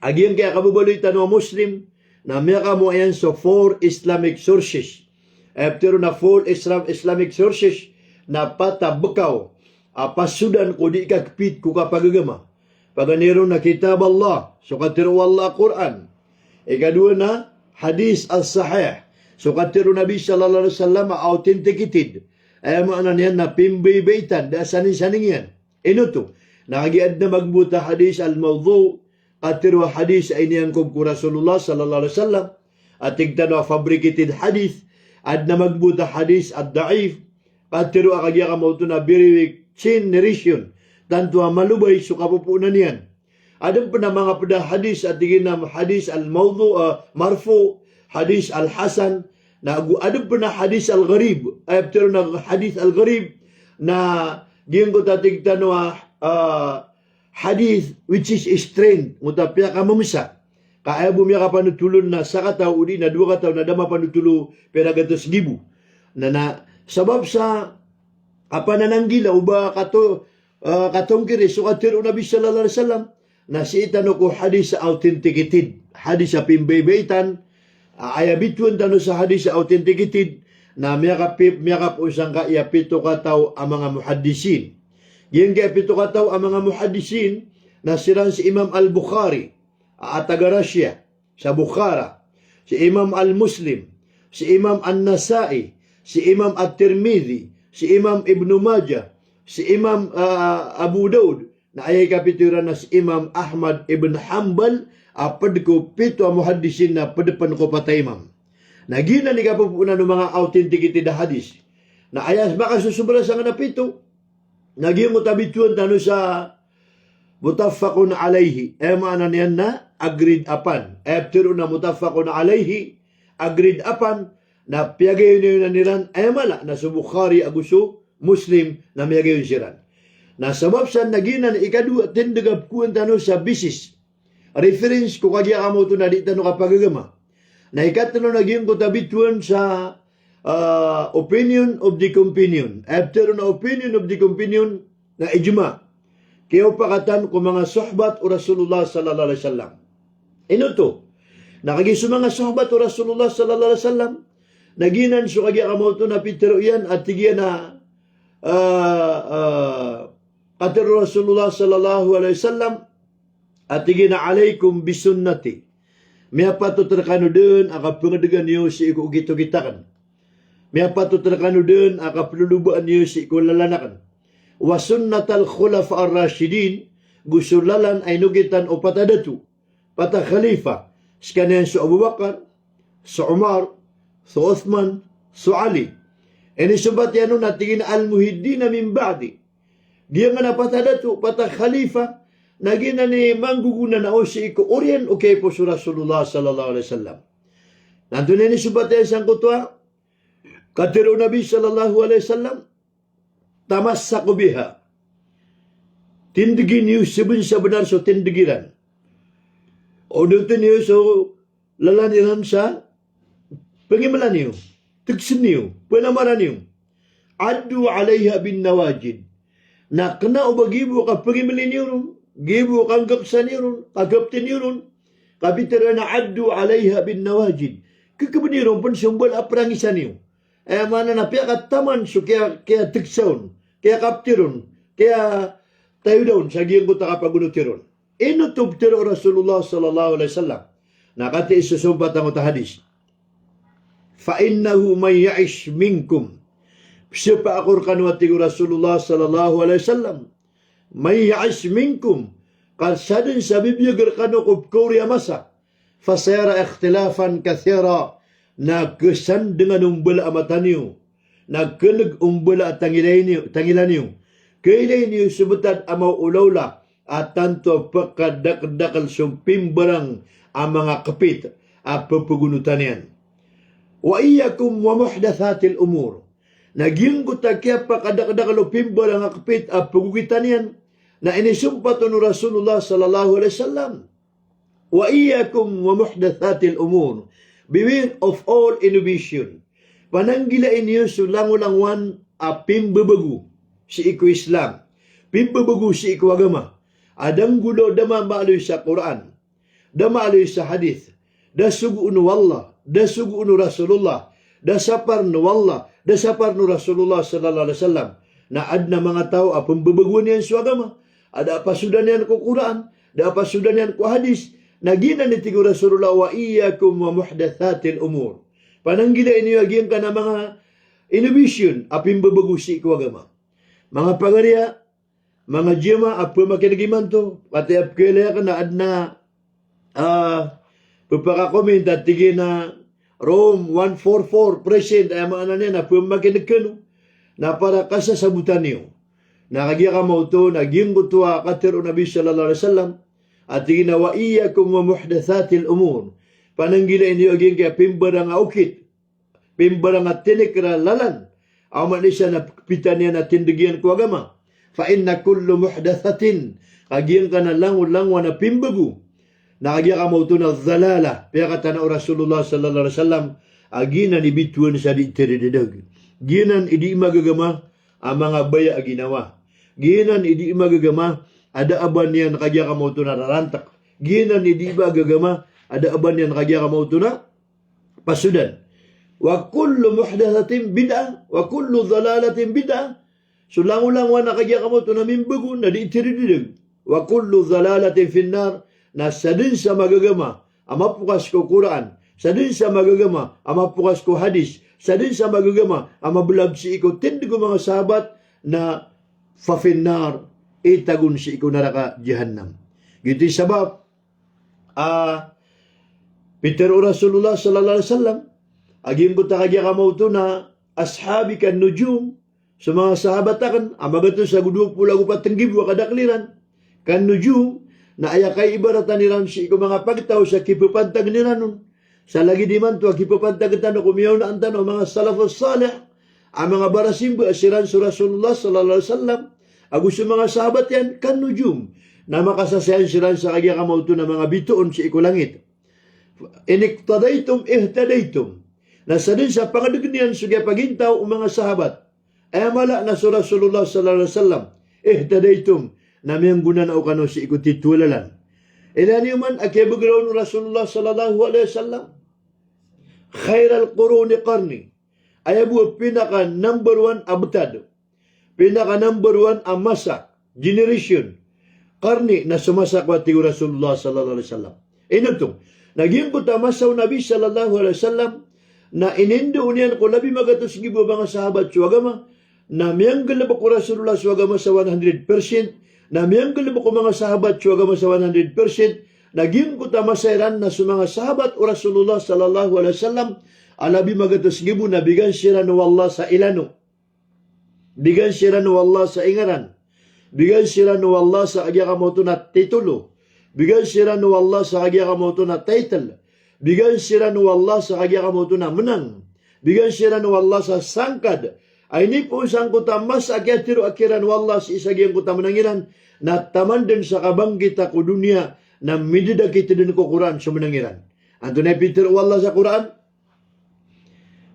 a giyangkaya kababaloy tano a Muslim na miyakamoa iyan so four Islamic sources. Aya ptharoon a four Islam-, Islamic sources na pat a bkaw a pasodan ko di kakpit ko kapagagama. Paganay ron na Kitab Allah, so katharo o Allah a Qur'an. Ikadowa na Hadith as-Sahih, so katharo o Nabi sallallahu alaihi wasallam a authenticated. Aya maana niyan na pimbaybaitan, da a saningsaning iyan. Ino oto? Na kagiya adn a magbot a hadith al-mawdu', katharo a hadith a iniyangkob ko Rasulullah sallallahu alaihi wasallam, a tig tano a fabricated hadith, adn a magbot a hadith ad-da'if, katharo a kagiya kamaoto na very weak chain narration, tanto a malobay so kapopoonan iyan. Adn pn a manga pd a hadith a tig iyan a hadith al-mawdu', ah, marfu', hadith al-hasan, na go adn pn a hadith al-gharib. Aya ptharoon a hadith al-gharib na giyangkoto a tig tano a, ah, hadith which is strained, ngoto a piyakamamsa. Ka aya bo miyakapanotol on na sakataw odi na dowa kataw na da mapanotol o pira gatos gibo. Na, na sabap sa kapanananggila o ba kato-, ah, katongkiri so katharo o Nabi sallallahu alaihi wasallam, na sii tano ko hadith a authenticated, hadith a pimbaybaitan, ah, aya bitowan tano sa hadith a authenticated, na miyakapi-, miyakapoon sangkaya pito kataw a manga muhaddisin. Giyangkaya pito kataw a manga muhaddisin na siran si Imam al-Bukhari, a taga Russia, sa Bukhara, si Imam al-Muslim, si Imam an-Nasa'i, si Imam at-Tirmidhi, si Imam Ibnu Majah, si Imam, ah, Abu Daud, na aya ikapito iran na si Imam Ahmad ibn Hanbal, a pd ko pito a muhaddisin na pd pn ko pat a imam. Na giyanan i kapopoon o manga authenticated a hadis. Na aya makasosobra sangkanan a pito, na giyangkoto a bitowan tano sa muttafaqun alayhi. Aya maana niyan na agreed upon. Aya ptharoon a muttafaqun alayhi, agreed upon, na piyagayonayonan iran, aya mala na so Bukhari ago so Muslim na miyagayon siran. Na sabap san na giyanan i ikadowa a tindg a pkowaan tano sa basis, reference ko kagiya kamaoto na di tano kapagagama. Na ikatlo na giyangkoto a bitowan sa, ah, opinion of the companion. Aya ptharoon a opinion of the companion na ijma. Kiyapakatan ko manga sohbat o Rasulullah sallallahu alayhi wasallam. Ino oto? Na kagiya so manga sohbat o Rasulullah sallallahu alayhi wasallam, na giyanan so kagiya kamaoto na pitharo iyan a tig iyan a, ah, ah, katharo o Rasulullah sallallahu alayhi wasallam, a tig iyan a, "Alaykum bi sunnati." Miyapatot rkano dn a kapngdgan iyo sii ko okit-okit akn. Miyapatot rkano dn a kaplolobaan iyo sii ko lalan akn. "Wa sunnatal khulafa ar-rashidin," go so lalan a inokitan o pat a dato, pat a khalifa, skaniyan so Abu Bakar, so Umar, so Uthman, so Ali. Inisompat iyan on a tig iyan a, "Al-muhdiina min ba'di." Giyangkanan a pat a dato, pat a khalifa, na giyanan i manggogonanao sii ko oriyan o kiyaipos o Rasulullah sallallahu alayhi wasallam. Na antonaa i inisompat iyan sangkoto a katharo o Nabi sallallahu alayhi wasallam, "Tamassaku biha." Tindgi niyo sabnsabnar so tindg iran. Odoten iyo so lalan iran sa pngimlan iyo, tgsn iyo, pnamaran iyo. "Addu alayha bin nawajid." Na kna o ba giya bo kapngimli niyo ron, giya bo kanggksa niyo ron, kakapti niyo ron. Kapitharo iyan a "Addu alayha bin nawajid." Kkbn iyo ron pn so mbala a prangisa niyo. Aya maana na piyakataman so kiya, kiyatgsa on, kiyakapti ron, kiyatayoda on sa giyangkoto a kapagonoti ron. Ino oto pitharo o Rasulullah sallallahu alayhi wasallam? Na katii so sompat angkoto a hadis. "Fa innahu man ya'ish minkum." Pzapa ako rkano a tig o Rasulullah sallallahu alayhi wasallam. "Man ya'ish minkum." Ka sadn sa bibiyag rkano ko pkaori a masa. "Fasayara ikhtilafan kathira." Na ksandngan o mbala a mata niyo. Na kneg o mbala a tangilay niyo, tangila niyo. Kailay niyo so btad a maolaola a tanto a pkadakdakl so pimbarang a manga kpit a pphagonotan iyan. "Wa iyyakum wa muhdathatil umur." Na giyangkoto a kiyapakadakdakl o pimbarang a kpit a pgogitan iyan, na inisompat on o Rasulullah sallallahu alayhi wasallam, "Wa iyyakum wa muhdathatil umur." Beware of all innovation. Pananggilai niyo so langolangowan a pimbabago sii ko Islam, pimbabago sii ko agama. A da nggolaw, da mamaaloy sa Qur'an, da maaloy sa hadith, da sogoon o Allah, da sogoon o Rasulullah, da saparn o Allah, da saparn o Rasulullah sallallahu alayhi wasallam. Na adn a manga taw a pmbabagoan iyan so agama, a da a pasodan iyan ko Qur'an, da a pasodan iyan ko hadith. Na giyanan i tig o Rasulullah, "Wa iyyakum wa muhdathatil umur." Pananggilai niyo a giyangkanan a manga innovation a pimbabago sii ko agama. Manga pagariya, manga jamaah a pmakineg imanto, katii a pkailay akn a adn a, ah, pphakakomint a tig iyan a Rome one four four present, aya maana niyan na pmakineg kano na para kasasabotan iyo. Na kagiya kamaoto na giyangkoto a katharo o Nabi sallallahu alayhi wasallam a tig iyan a, "Wa iyyakum wa muhdathatil umur." Pananggilai niyo a giyangkaya pimbarang a okit, pimbarang a tinikr a lalan, a oman isa na pkpitan iyan a tindg iyan ko agama. "Fa inna kullu muhdathatin," ka giyangkanan a langolangowan a pimbago, na kagiya kamaoto na dhalalah. Piyakatana o Rasulullah sallallahu alayhi wasallam a giyanan i bitowan sa di tiridadag. Giyanan i di magagama a manga baya a ginawa. Giyanan i di magagama a da a ba niyan kagiya kamaoto na rarantk. Giyanan i di magagama a da a ba niyan kagiya kamaoto na pasodan. "Wa kullu muhdathatin bid'ah, wa kullu dhalalatin bid'ah." So langolangowan a kagiya kamaoto na mimbago na di tiridadag. "Wa kullu dhalalatin fin nar," na sadn sa magagama a mapokas ko Qur'an, sadn sa magagama a mapokas ko hadith, Sa dn sa magagama a mablad sii ko tindg o manga sahabat na fa fin nar, itagon sii ko naraka jahannam. Giyoto i sabap a pitharo o Rasulullah sallallahu alaihi wasallam a giyangkoto a kagiya kamaoto na ashabi kan nujum, so manga sahabat akn a magatos ago dowa polo ago pat nggibo a kadakl iran, kan nujum, na aya kaibaratan iran sii ko manga pagtaw sa kipapantagn iran on. Sa lagid imanto a kipapantagn tano ko miyaonaan tano a manga salafus salih, a manga barasimba a siran so Rasulullah sallallahu alaihi wasallam ago so manga sahabat iyan, kan nujum, na makasasayan siran sa kagiya kamaoto na manga bitoon sii ko langit. In iqtadaytum ihtadaytum. Na sa dn sa pangdgn iyan so giya pagintaw o manga sahabat, aya mala na so Rasulullah sallallahu alaihi wasallam, ihtadaytum, na miyanggonanao kano sii ko titho a lalan. Ilaya niyo man a kiyabagraw o Rasulullah sallallahu alaihi wasallam, khairal quruni qarni. Aya bo a pinaka number one a btad, pinaka number one a masa, generation, qarni, na so masa ko, a tig o Rasulullah sallallahu alaihi wasallam. Ino oto? Na giyangkoto a masa o Nabi sallallahu alaihi wasallam na inindao niyan ko labi magatos nggibo a manga sahabat so agama, na miyanggalbk o Rasulullah so agama sa one hundred percent, na miyanggalbk o manga sahabat so agama sa one hundred percent, na giyangkoto a masa iran na so manga sahabat o Rasulullah sallallahu alaihi wasallam a labi magatos nggibo na bigan siran o Allah sa ilano. Bigan siran o Allah sa ingaran. Bigan siran o Allah sa kagiya kamaoto na titulo. Bigan siran o Allah sa kagiya kamaoto na title. Bigan siran o Allah sa kagiya kamaoto na mnang. Bigan siran o Allah sa sangkad. Ay niyo pn sangkoto a masa a kiyatharo kiran o Allah sii sa giyangkoto a mnang iran, na taman dn sa kabangkita ko doniya, na midadakit dn ko Qur'an so mnang iran. Antonaa i pitharo o Allah sa Qur'an?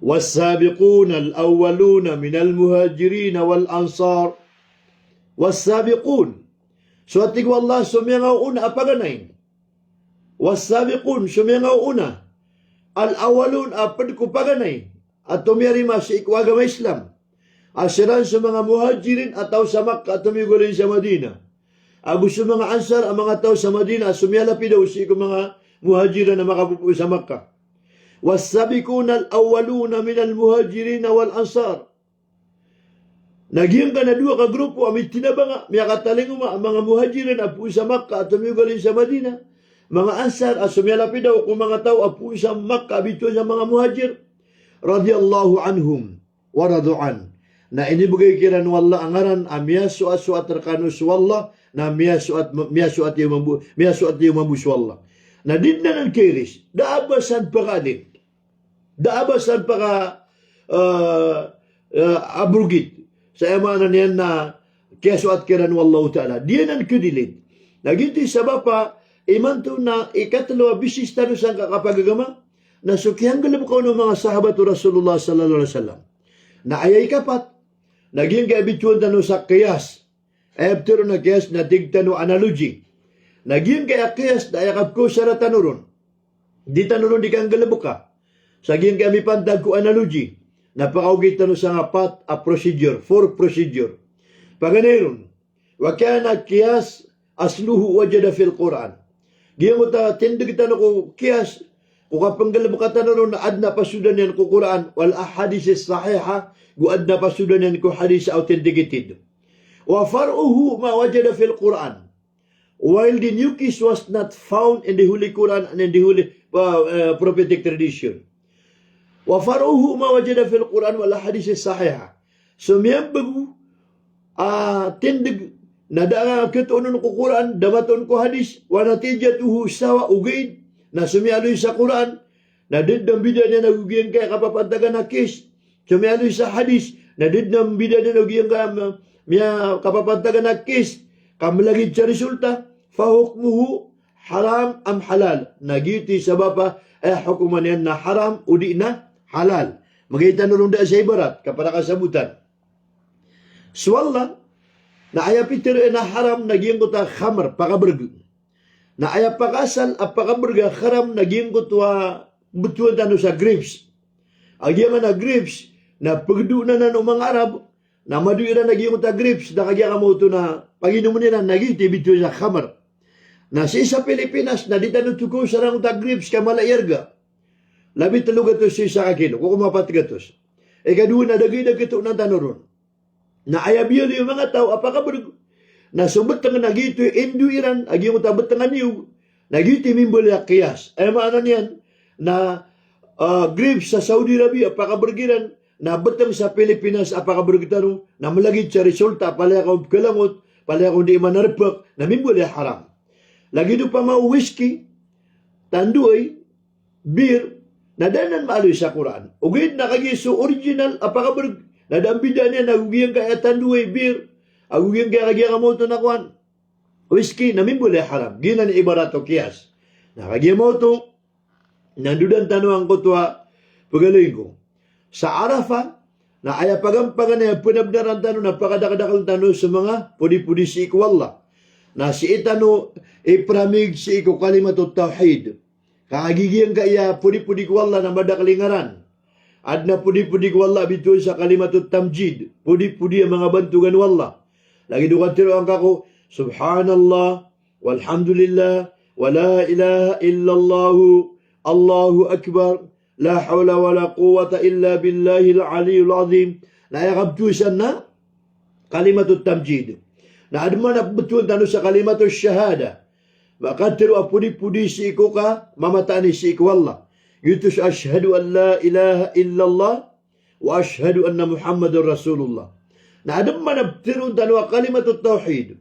والسابقون الأولون من المهاجرين والأنصار. والسابقون. So, a tig o Allah, so miyangaoona a paganay. والسابقون, so miyangaoona. الأولون, a pd ko paganay a tomiyarima sii ko agama Islam, a siran so manga Muhajirin a taw sa Makkah a tomiyogalin sa Madinah. Ago so manga Ansar a manga taw sa Madinah a somiyalapidaw sii ko manga Muhajirin a makapopoon sa Makkah. والسابقون الأولون من المهاجرين والأنصار. Na giyangkanan a dowa ka grupo a mitinabanga, miyakatalingoma a manga Muhajirin a poon sa Makkah a tomiyogalin sa Madinah, manga Ansar a somiyalapidaw ko manga taw a poon sa Makkah a bitowan sa manga Muhajir, رضي الله عنهم ورضوا عنه. Na inibgay kiran o Allah a ngaran a miyasoat-soat rkano so Allah, na miyasoat, miyasoat iyo mambo, miyasoat iyo mambo so Allah. Na di dn anan kairis, da a ba san pakaalin. Da a ba san paka, eh, eh, abrogate. Sa aya maana niyan na kiyasoat kiran o Allahu Ta'ala. Di anan kadilid. Na giyoto i sabap a imanto na ikatlo a bisis tano sangka kapagagama, na so kiyanggalbka on o manga sahabat o Rasulullah sallallahu alaihi wasallam. Na aya ikapat, na giyangkaya bitowan tano sa qiyas. Aya pitharo on a qiyas na tig tano analogy. Na giyangkaya qiyas na aya kapkhaosara tano ron, di tano ron di kanggalbka. Sa giyangkaya mipantag ko analogy na pakaogi tano sangka pat a procedure, four procedure. Paganay ron, وكان قياس أصله وجد في القرآن. Giyangkoto a tindg tano ko qiyas, ko kapnggalbka tano ron na adn a pasodan iyan ko Qur'an, والأحاديث الصحيحة, go adn a pasodan iyan ko hadis a authenticated. وفرعه ما وجد في القرآن. While the new case was not found in the Holy Quran and in the Holy, uh, uh, prophetic tradition. وفرعه ما وجد في القرآن والأحاديث الصحيحة. So miyambgo a tindg na da a khatoon on ko Qur'an, da matoon ko hadis, ونتيجته سواء, ogaid na so miyaaloy sa Qur'an na da dn a mbidaan iyan ago giyangkaya kapapantagan a qiyas. So miyaaloy sa hadis na da dn a mbidaan iyan ago giyangkaya ma-, miya kapapantagan a qiyas, ka mlagid sa resulta, فحكمه حرام أم حلال. Na giyoto i sabap a, eh, hokoman iyan na haram odi na halal. Magay tano ron da sa ibarat, ka para kasabotan. So Allah, na aya pitharo iyan a haram na giyangkoto a khamr, pakabrg. Na aya pakaasal a pakabrg a haram na giyangkoto a btowan tano sa grapes. A giyangkanan a grapes na pgdoon anan o manga Arab, na madowa iran a giyangkoto a grapes na kagiya kamaoto na paginomn iran na giyoto i bitowan sa khamr. Na sii sa Pilipinas na di tano tokaw sa rangkoto a grapes ka mala i arga. Labi telo gatos so isa ka kilo, ko koma pat gatos. Ikadowa na da gii da ketonan tano ron. Na aya biyaloy o manga taw a pakabrg na so beteng na giyoto i indo iran a giyangkoto a beteng a niyog, na giyoto i mimbaloy a qiyas. Aya maana niyan na, ah, grapes sa Saudi Arabia a pakabrg iran, na beteng sa Pilipinas a pakabrg tano, na malagid sa resulta, palaya ka on pkalangot, palaya ka on dii manarpak, na mimbaloy a haram. Lagid opama o whisky, tandoay, beer, na da anan maaloy sa Qur'an. Ogaid na kagiya so original a pakabrg, na da a mbidaan iyan ago giyangkaya tandoay, beer, ago giyangkaya kagiya ka maoto na kowan, whisky, na mimbaloy a haram. Giyanan i ibarat o qiyas. Na kagiya maoto, na ndodan tano angkoto a pagaloy ko sa Arafah, na aya paganpaganay a pnabnaran tano na pakadakdakl tano so manga podipodi sii ko Allah. Na sii tano ipramig sii ko kalimatut tawhid. Ka giyangkaya podipodi ko Allah na madakl i ngaran. Adn a podipodi ko Allah a bitowan sa kalimatut tamjid. Podipodi a manga bantogan o Allah. Lagid o katharo angka ko, Subhanallah, walhamdulillah, wala ilaha illallah, Allahu Akbar, la hawla wala quwwata illa billahil aliyyil azim. Na aya kabtowan san na kalimatut tamjid. Na adn man a pmbtowan tano sa kalimatut shahada. Makatharo a podipodi sii ko ka, mamataan i sii ko Allah. Giyoto so ashhadu an la ilaha illallah, wa ashhadu anna Muhammadan Rasulullah. Na adn man a ptharoon tano a kalimatut tawhid.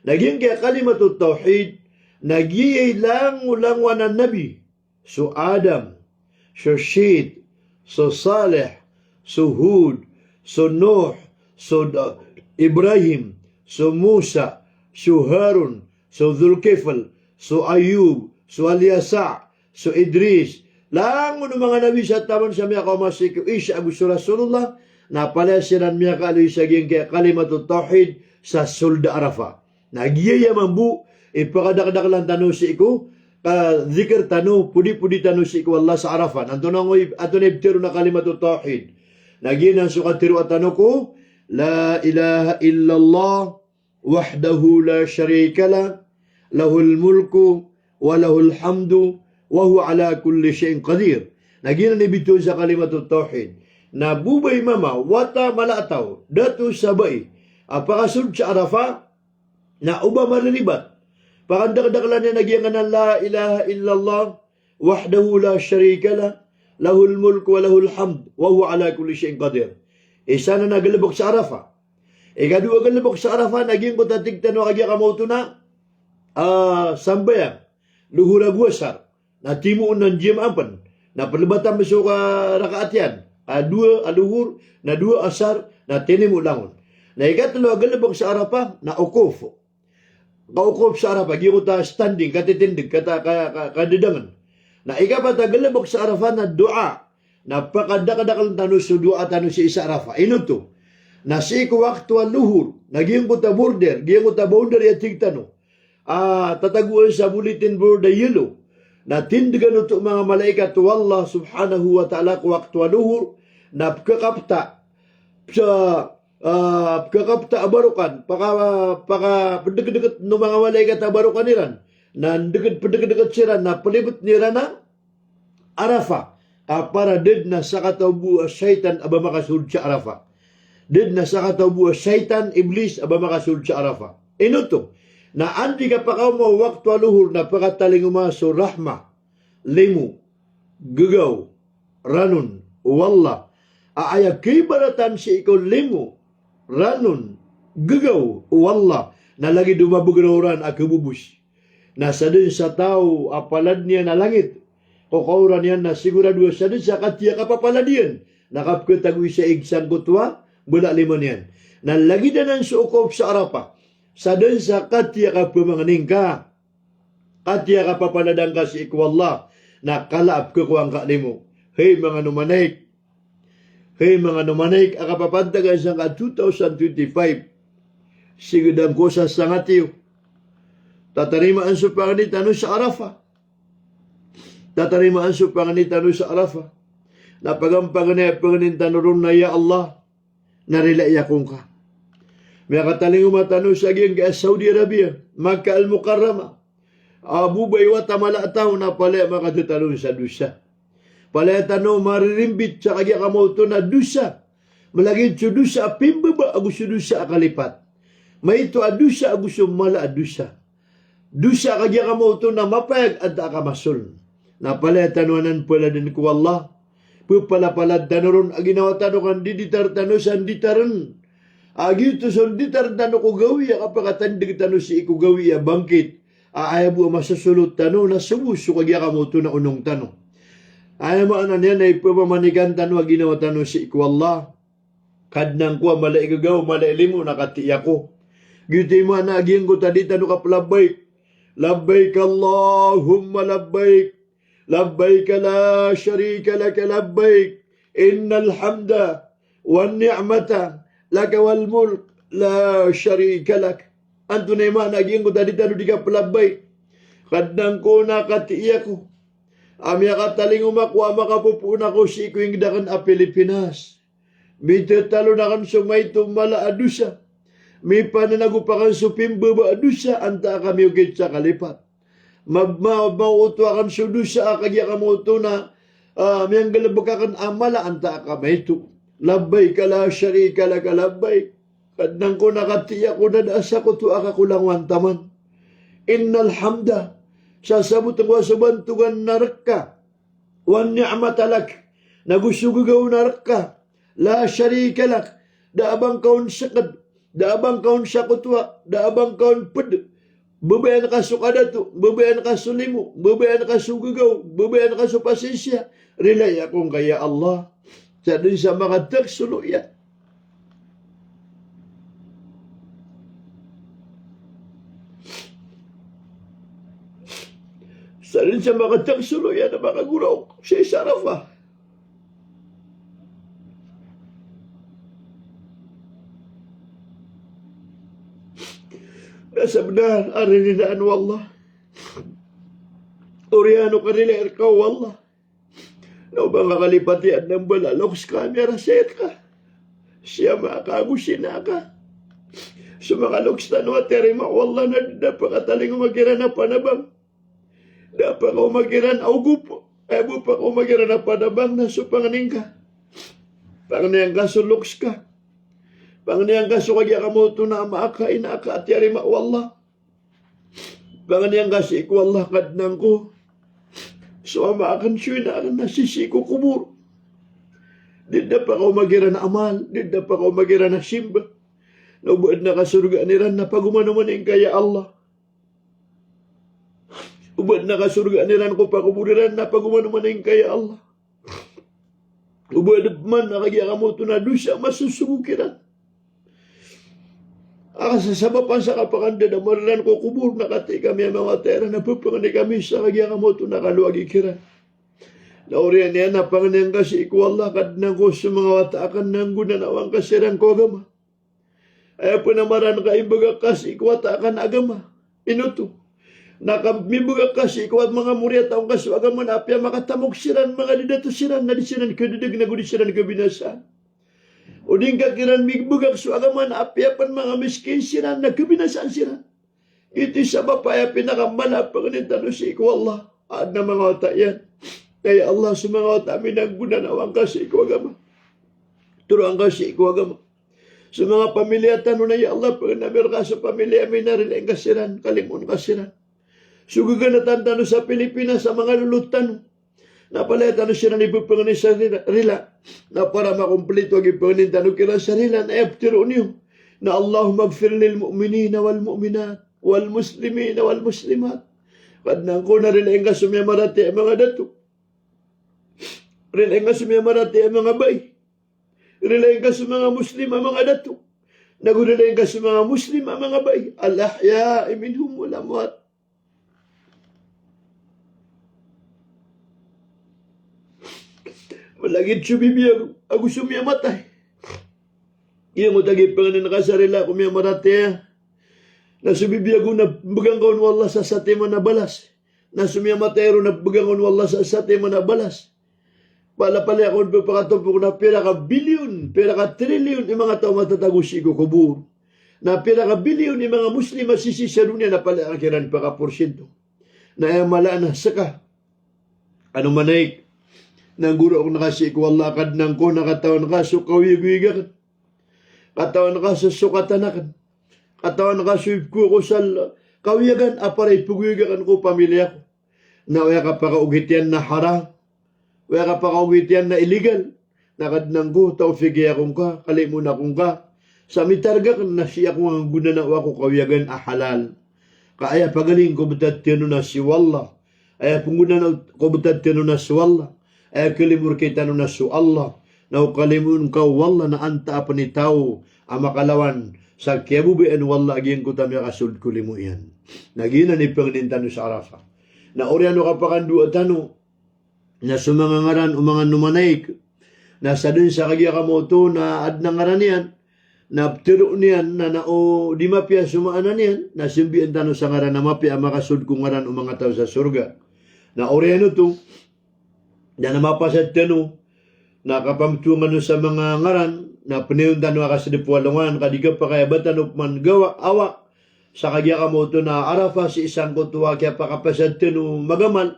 Na giyangkaya kalimatut tawhid, na giyai langolangon a nabi. So Adam, so Shith, so Saleh, so Hud, so Nuh, so Da-, Ibrahim, so Musa, so Harun, so Dhulkifl, so Ayub, so Alyasa, so Idris, langon o manga nabi sa taman sa miyakaoma sii ko Isa ago so Rasulullah, na palaya siran miyakaaloy sa giyangkaya kalimatut tawhid sa sold a Arafah. Na giyaya mambo i pakadakdaklan tano sii ko kadhikr tano, podipodi tano sii ko Allah sa Arafah. Na antonaa i, antonaa i ptharoon a kalimatut tawhid? Na giyanan so katharoa tano ko, La ilaha illallah, wahdahu la sharika lah, lahul mulku wa lahul hamdu wa huwa ala kulli shay'in qadir. Na giyanan i bitowan sa kalimatut tawhid. Na bo bai mama, wata, mala a taw, dato sa bai a pakasold sa Arafah, na oba mariribat, pakadakdaklan iyan a giyangkanan a la ilaha illallah, wahdahu la sharika lah, lahul mulku wa lahul hamd, wa huwa ala kulli shay'in qadir. Isa nan a galbk sa Arafah. Ikadowa a galbk sa Arafah na giyangkoto a tig tano a kagiya ka maoto na, ah, sambayang lohor ago asar. Na timoon na niyamaapn. Na plbatan pn so ka rakaat iyan. A dowa a lohor, na dowa a asar, na tinimo langon. Na ikatlo a galbk sa Arafah na wukuf. Ka-wukuf sa Arafah, giyangkoto a standing, katitindg, kata-, ka-, ka-, kadadangn. Na ikapat a galbk sa Arafah na doa. Na pakadakdakl tano so doa tano sii sa Arafah. Ino oto? Na sii ko wakto a lohor, na giyangkoto a border, giyangkoto a boundary a tig tano a tatagoan sa bulletin board a yellow, na tindgan oto o manga malaikat o Allah subhanahu wa ta'ala ko wakto a lohor, na pkhakapta, psa-, ah, pkhakapta a barokan, paka-, pakapdgdgt o manga malaikat a barokan iran, na ndgd-, pdgdgt siran, na plibtn iran a Arafah. Ka para da dn a sakataw bo a shaytan a ba makasold sa Arafah. Da dn a sakataw bo a shaytan, Iblis, a ba makasold sa Arafah. Ino oto? Na anda i kapakaoma o wakto a lohor na pakatalingoma so rahmah, limo, ggaw, ranon o Allah. A aya kibaratan sii ko limo, ranon, ggaw o Allah, na lagid o mabgr a oran a khabobos. Na sadn sa taw a palad iyan a langit ko kaoran iyan, na sigorado a sadn sa katiya kapapalad iyan na kapkhatago sa ig sangkoto a balaklimo niyan. Na lagid anan so wukuf sa Arafah, sadn sa katiya kapamangnin ka, katiya kapapaladan ka sii ko Allah, na kala a pkhakowa ngka limo. Hay manga nomanaik, Hay manga nomanaik a kapapantagan sangka two thousand twenty-five. Sigdn ko sa sangkatiyo. Tatarimaan so pangni tano sa Arafah. Tatarimaan so pangni tano sa Arafah. Na paganay, paganay a pangnin tano ron na, ya Allah, narilai ako ngka. Miyakatalingoma tano sa giyangkai a Saudi Arabia, Makkah Al-Mukarramah. A bo bai wata mala a taw na palaya makatatalon sa dosa. Palaya tano maririmbit sa kagiya kamaoto na dosa. Malagid so dosa a pimbaba ago so dosa a kalipat. Maito a dosa ago so mala a dosa. Dosa a kagiya kamaoto na mapayag antaa ka masoln. Na palaya tano anan paladan ko Allah. Pepalapalad tano ron a ginawa tano ka ndiditar tano sa nditaren. A giyoto so nditar tano ko gawii a kapakatandeg tano sii ko gawii a bangkit. A aya bo a masosolot tano na sobo so kagiya kamaoto na onong tano. Aya maana niyan na ipepamanikan tano a ginawa tano sii ko Allah. Kadnan ko a mala i gagaw, mala i limo na katii ako. Giyoto i maana a giyangkoto a di tano kaplabbaik. Labbaik Allahumma labbaik. Labbaik la sharika laka labbaik. Innal hamda wan ni'mata laka wal mulk la sharika lak. Antonaa i maana a giyangkoto a di tano di kaplabbaik? Kadnan ko na katii ako. A miyakatalingoma ko a makapopoon ako sii ko inged aken a Pilipinas. Mitetalon aken so maito a mala a dosa. Mipananagopa aken so pimbaba a dosa antaa ka miyoget sa kalipat. Ma-, ma-, maoto aken so dosa a kagiya kamaoto na, ah, miyanggalebek aken a mala antaa ka maito. Labbaik la sharika laka labbaik. Kadnan ko na katii ako na da a sakoto a kakolangowan taman. Innal hamda, sasaboten ko a so bantogan na rek ka. Wan ni'mata lak, nago so gagaw na rek ka. La sharika lak, da a ba ngka on seked, da a ba ngka on sakotowa, da a ba ngka on ped. Babayaan ka so kadato, babayaan ka so limo, babayaan ka so gagaw, babayaan ka so pasinsiya. Rilai ako ngka ya Allah. Sa den sa makatag so loya. Sa den sa makatag so loya na makagoraok sii sa Arafah. Na sa benar a ririnaan o Allah. Oriyan o karilai reka o Allah. Na o ba ngka kalipati a adn a mbala a loks ka a miyarasayat ka. Sii a ama ka ago sii a ina ka. So manga loks tano a tiyarima o Allah na da pakatalingoma kiran a panabang. Da pakaoma kiran a ogop. Aya bo pakaoma kiran a panabang na so pangni ngka. Pangnian ka so loks ka. Pangnian ka so kagiya kamaoto na ama ka, ina ka a tiyarima o Allah. Pangnian ka sii ko Allah, Kadnan ko, so ama aken, so ina aken na sii sii ko kobor. Di da pakaoma kiran a amal, di da pakaoma kiran a simba. Na o ba adn a kasorgaan iran na pagomanomanin ka ya Allah. O ba adn a kasorgaan iran ko pakobor iran na pagomanomanin ka ya Allah. O ba adn pman a kagiya kamaoto na dosa a masosogo kiran a kasasabapan sa kapakandadamar iran ko kobor na katii kami a manga wata iran na pepangni kami sa kagiya kamaoto na kaloagi kiran. Na oriyan iyan na pangnian ka sii ko Allah, Kadnan ko, so manga wata aken na nggonanaowan ka siran ko agama. Aya pn a maran ka ibagak ka sii ko wata aken a agama. Ino oto? Na ka mibagak ka sii ko wata, manga moriyataw ngka so agama na apiya makatamok siran, manga dadato siran na di siran kadadeg na go di siran kabinasaan. O di ngka kiran mibagak so agama na apiya pn manga miskin siran na kabinasaan siran. Ito i sabap a aya pinakamala a pangnin tano sii ko Allah. Adn a manga wata iyan. Aya Allah, so manga wata ami na nggonanaowan ka sii ko agama. Toroan ka sii ko agama. So manga pamiliya tano na ya Allah, pangnin ami reka so pamiliya ami na rilain ka siran, kalimoon ka siran. So gaganatan tano sa Pilipinas a manga lolot tano. Na palaya tano siran ipepangni sa rila, rila. Na para makomplito a gii pangnin tano kiran sa rila na aya ptharoon iyo na, Allahumma ighfir lil mu'minina wal mu'minat, wal muslimina wal muslimat. Kadnan ko, na rilain ka so miyamaratiyaya a manga dato. Rilain ka so miyamaratiyaya a manga bai. Rilain ka so manga Muslim a manga dato. Na go rilain ka so manga Muslim a manga bai. Al ahya'i minhum wal amwat. Malagid so bibiyago ago so miyamatay. Giyangkoto a gii pangnin ka sa rila ko miyamaratiyaya. Na so bibiyago na began ka on o Allah sa satiman a balas. Na so miyamatay ron na began ka on o Allah sa satiman a balas. Palaya palaya kon pepakatompok na pira ka bilyon, pira ka trilyon i manga taw a matatago sii ko kobor. Na pira ka bilyon i manga Muslim a sisii sa doniya na palaya ka kiran pakaporsinto. Na aya mala na seka. Ano manaik. Na goro akn ka sii ko Allah a Kadnan ko, na katawan ka so kaoyagoyag akn. Katawan ka so sokatan akn. Katawan ka so ipko ko sal kaoyagan a para ipogoyag akn ko pamilya ko. Na aya kapakaogit iyan na haram. Aya kapakaogit iyan na illegal. Na Kadnan ko, tawfiqi akongka, kalimoon akongka sa mitarga akn na sii ako nggonanao ko kaoyagan a halal. Ka aya pagaling ko btad tano na so Allah. Aya pnggonanao ko btad tano na so Allah. Aya kalimo rktano na so Allah. Na o kalimoon ka o Allah na antaa pn i taw a makalawan sa kiyababayaan o Allah a giyangkoto a miyakasold ko limo iyan. Na giyanan i pangnin tano sa Arafah. Na oriyan o kapakandoa tano na so manga ngaran o manga nomanaik, na sadn sa kagiya kamaoto na adn a ngaran iyan, na ptharoon iyan, na, na o di mapiya so maana niyan, na sambian tano sa ngaran a mapiya a makasold ko ngaran o manga taw sa sorga. Na oriyan oto, na, na mapasad tano, na kapamtongan o sa manga ngaran, na pnayon tano a kasdp o alongan, ka di kapakay a ba tano pman gawa, awa, sa kagiya kamaoto na Arafah sii sangkoto a kiyapakapasad tano magamal,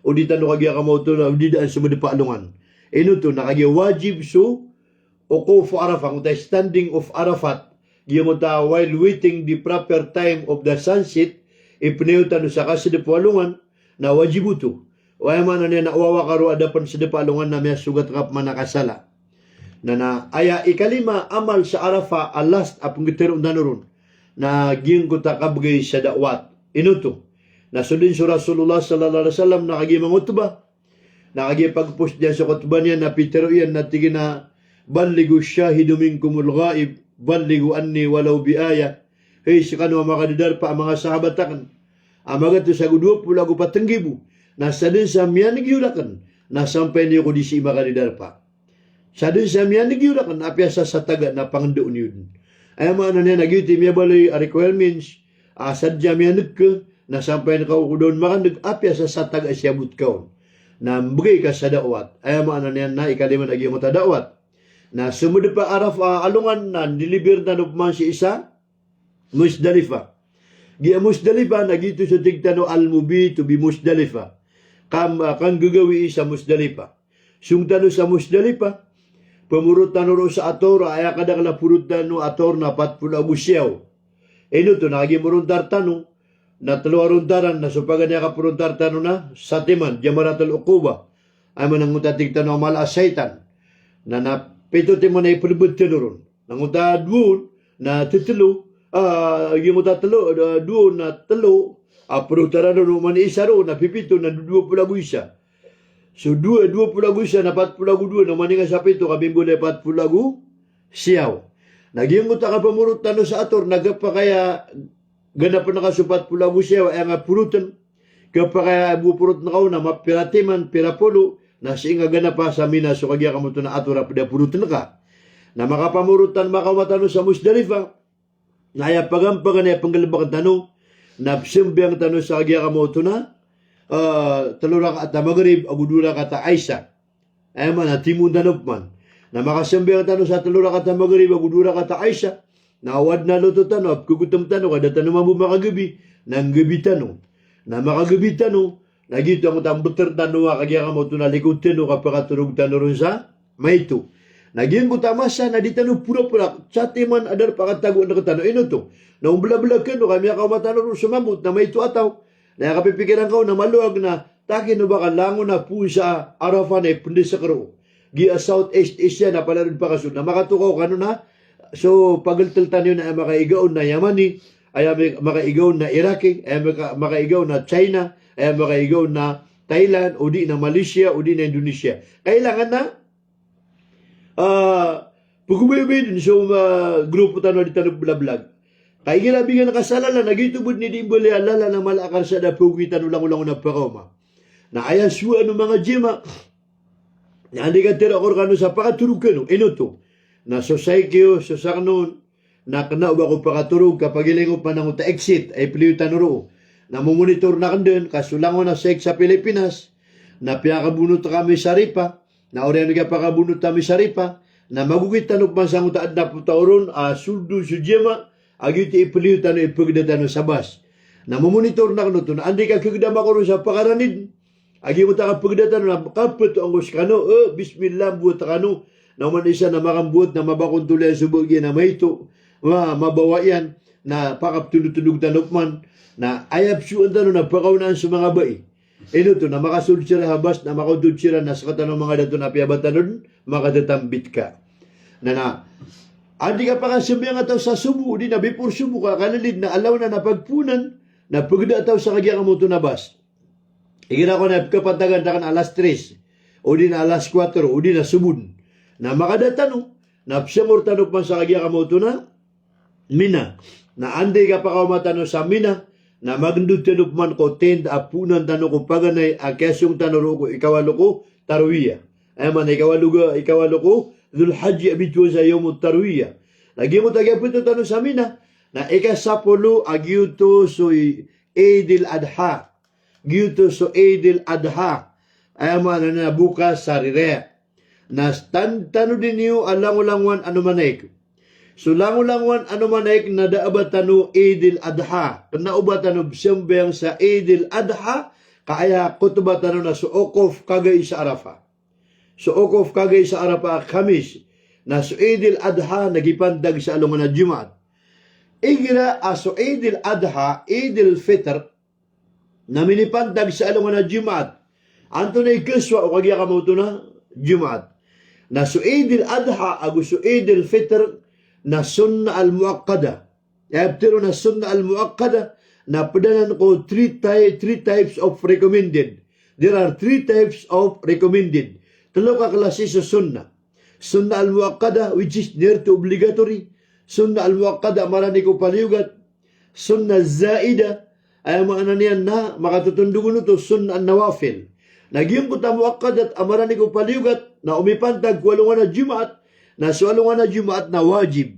o di tano kagiya kamaoto na o di daan so madp a alongan. Ino oto, na kagiya wajib so wuquf Arafah, angkoto a standing of Arafat, giyangkoto a while waiting the proper time of the sunset, ipnayon tano sa kasdp o alongan, na wajib oto. Aya maana niyan na o awa ka roo a da pn sdp a alongan na miyasogat ka pman a kasala. Na, na aya ikalima a amal sa Arafah a last a pngtharoon tano ron na giyangkoto a kabgay sa da'wat. Ino oto? Na so dn so Rasulullah sallallahu alaihi wasallam na kagiya mangotbah, na kagiya pagpost iyan so khotbah niyan na pitharo iyan na tig iyan a, "Ballighu shahidu minkumul ghaib, ballighu anni walau bi ayah." Hay skano a makadadarpa a manga sahabat akn a magatos ago dowa polo ago pat nggibo, na sadn sa miyan'g iyo rakn na sampay niyo ko di sii makadadarpa. Sadn sa miyan'g iyo rakn, apiya sa sataga na pangndao niyo dn. Aya maana niyan na giyoto i miyabaloy a requirements, a sadn sa miyan'g ka na sampayan ka o da on makan'g, apiya sa sataga a siyabot ka on na mbgay ka sa da'wat. Aya maana niyan na ikalima na giyangkoto a da'wat. Na so madp a Arafah a alongan na ndilibir tano pman sii sa Muzdalifah. Giya Muzdalifah na giyoto so tig tano al-mubitu bi Muzdalifah. Kam-, ah, kanggagawii sa Muzdalifah. Song tano sa Muzdalifah, pmorot tano roo sa ator, aya kadakl a porot tano ator na pat polo ago siyaw. Ino oto, na kagiya morontar tano, na tlo a rontaran, na so paganay a kaporontar tano na satiman, Jamaratul Uqubah. Aya maana angkoto a tig tano a mala a shaytan. Na, na pito timan a ipelbed tano ron. Na angkoto a dowa on na tetelo, ah, giyangkoto a telo, ah, dowa on na telo, ah, perotaran ron o mani isa ron na pipito na dowa polo ago isa. So dowa, dowa polo ago isa na pat polo ago dowa, na mani nga sa pito ka bimbolay pat polo ago siyaw. Na giyangkoto a kapamorot tano sa ator na kapakay a ganapen ka so pat polo ago siyaw a aya nga poroten. Kapakay a bo poroten ka on na mapira timan, pira polo, na sii nga ganapa sa Mina so kagiya kamoto na ator a ped a poroten ka. Na makapamorot tano, makaoma tano sa Muzdalifah. Na aya paganay a penggalebeken tano na pesambayang tano sa kagiya kamoto na, ah, telo rakaat a Maghrib ago dowa rakaat a Isha. Aya maana timoon tano pman. Na makasambayang tano sa telo rakaat a Maghrib ago dowa rakaat a Isha. Na o aden a loto tano a pekegotem tano ka da tano mambo makagabi, na nggabi tano. Na makagabi tano, na giyoto angkoto a mbeter tano a kagiya kamoto na likod tano ka pekatorog tano ron sa maito. Na giyangkoto a masa na di tano porapora, satiman a darpa a katagoan rektano. Ino oto? Na o mbelabelag kano ka miyakaoma tano ron so mambot na maito a taw. Na aya kapipikiran ka on na maloag na taki no ba ka langon a poon sa Arafah na ipendesek roo. Giya Southeast Asia na palaya ron pakasold. Na makatokaw kano na so pageltel tano na aya makaiga on na Yamani, aya mi-, makaiga on na Iraqi, aya maka-, makaiga on na China, aya makaiga on na Thailand, o di na Malaysia, o di na Indonesia. Kailangan na ah, pegobayabay den so, ah, grupo tano a di tano pebelabelag. Ka igira bigan ka sa lalan, na giyoto bo den i di mbaloy a lalan a mala a karsada a pegogi tano langolangon a pekaoma. Na aya sowaan o manga jemaah na anda i katero ako rekano sa pakatorog kano, ino oto? Na so saik iyo, so sakn on, na kena o ba ko pakatorog, ka pagiling o pman angkoto a exit a ipeliyo tano roo. Na momonitor aken den, ka so langon a saik sa Pilipinas na piyakabonot ka Misaripa, na oriyan o kiyapakabonot a Misaripa na magogit tano pman sangkoto a aden a potaw ron a sold on so jemaah a giyoto i ipeliyo tano, ipegeda tano sa bas. Na momonitor aken oto, na anda i kakegedam ako ron sa pakaranid, A giyangkoto a kapagda tano na kapto angko skano, eh, bismillah, mbowat kano. Na oman isa na makambowat na mabakontol iyan so ba giya na maito, ma-, mabawa iyan, na pakaptondotondog tano pman. Na aya psoan tano na pakaonaan so manga bai. Ino oto, na makasold siran ha bas, na makaontod siran, na sktano manga dato na apiya ba tano dn makatatambit ka. Na, na, anda i kapakasambayang a taw sa sobo, odi na before sobo ka, kalilid na alaw na, na pagpoonan, na pagda a taw sa kagiya kamoto na bas. Igira ko na pkapantagan rakn alas tres, odi na alas kuwatro, odi na sobon. Na makada tano, na psangor tano pman sa kagiya kamoto na Mina. Na anda i kapakaoma tano sa Mina, na magndod tano pman ko tent a poonan tano ko paganay a kiyasong tano roo ko ikawalo ko Tarwiya. Aya maana ikawalo ga, ikawalo ko Dhul Hijjah a bitowan sa Yawmut Tarwiya. Na giyoto a kiyapto tano sa Mina, na ikasapolo a giyoto so i-, Eid al-Adha. Giyoto so Eid al-Adha. Aya maana niyan na bokas sa Hari Raya. Na stan-, tanodi niyo a langolangowan a nomanayik. So langolangowan a nomanayik na da a ba tano Eid al-Adha. Kna o ba tano psambayang sa Eid al-Adha, ka aya khutbah tano na so wukuf kagai sa Arafah. So wukuf kagai sa Arafah a Khamis. Na so Eid al-Adha na gii pantag sa alongan a Jumaat. Igira a so Eid al-Adha, Eid al-Fitr, na minipantag sa alongan a Jumaat. Antonaa i kasowa o kagiya kamoto na Jumaat? Na so Eid al-Adha ago so Eid al-Fitr na sunnah al-muakkada. Aya pitharo na sunnah al-muakkada na pd anan ko three ty-, three types of recommended. There are three types of recommended. Tlo ka klasi so sunnah. Sunnah al-muakkada, which is near to obligatory. Sunnah al-muakkada a marani ko paliyogat. Sunnah zaida, aya maana niyan na makatotondog on oto, sunnah an-nawafil. Na giyangkoto a muakkadat a marani ko paliyogat, na o mipantag ko alongan a Jumaat, na so alongan a Jumaat na wajib.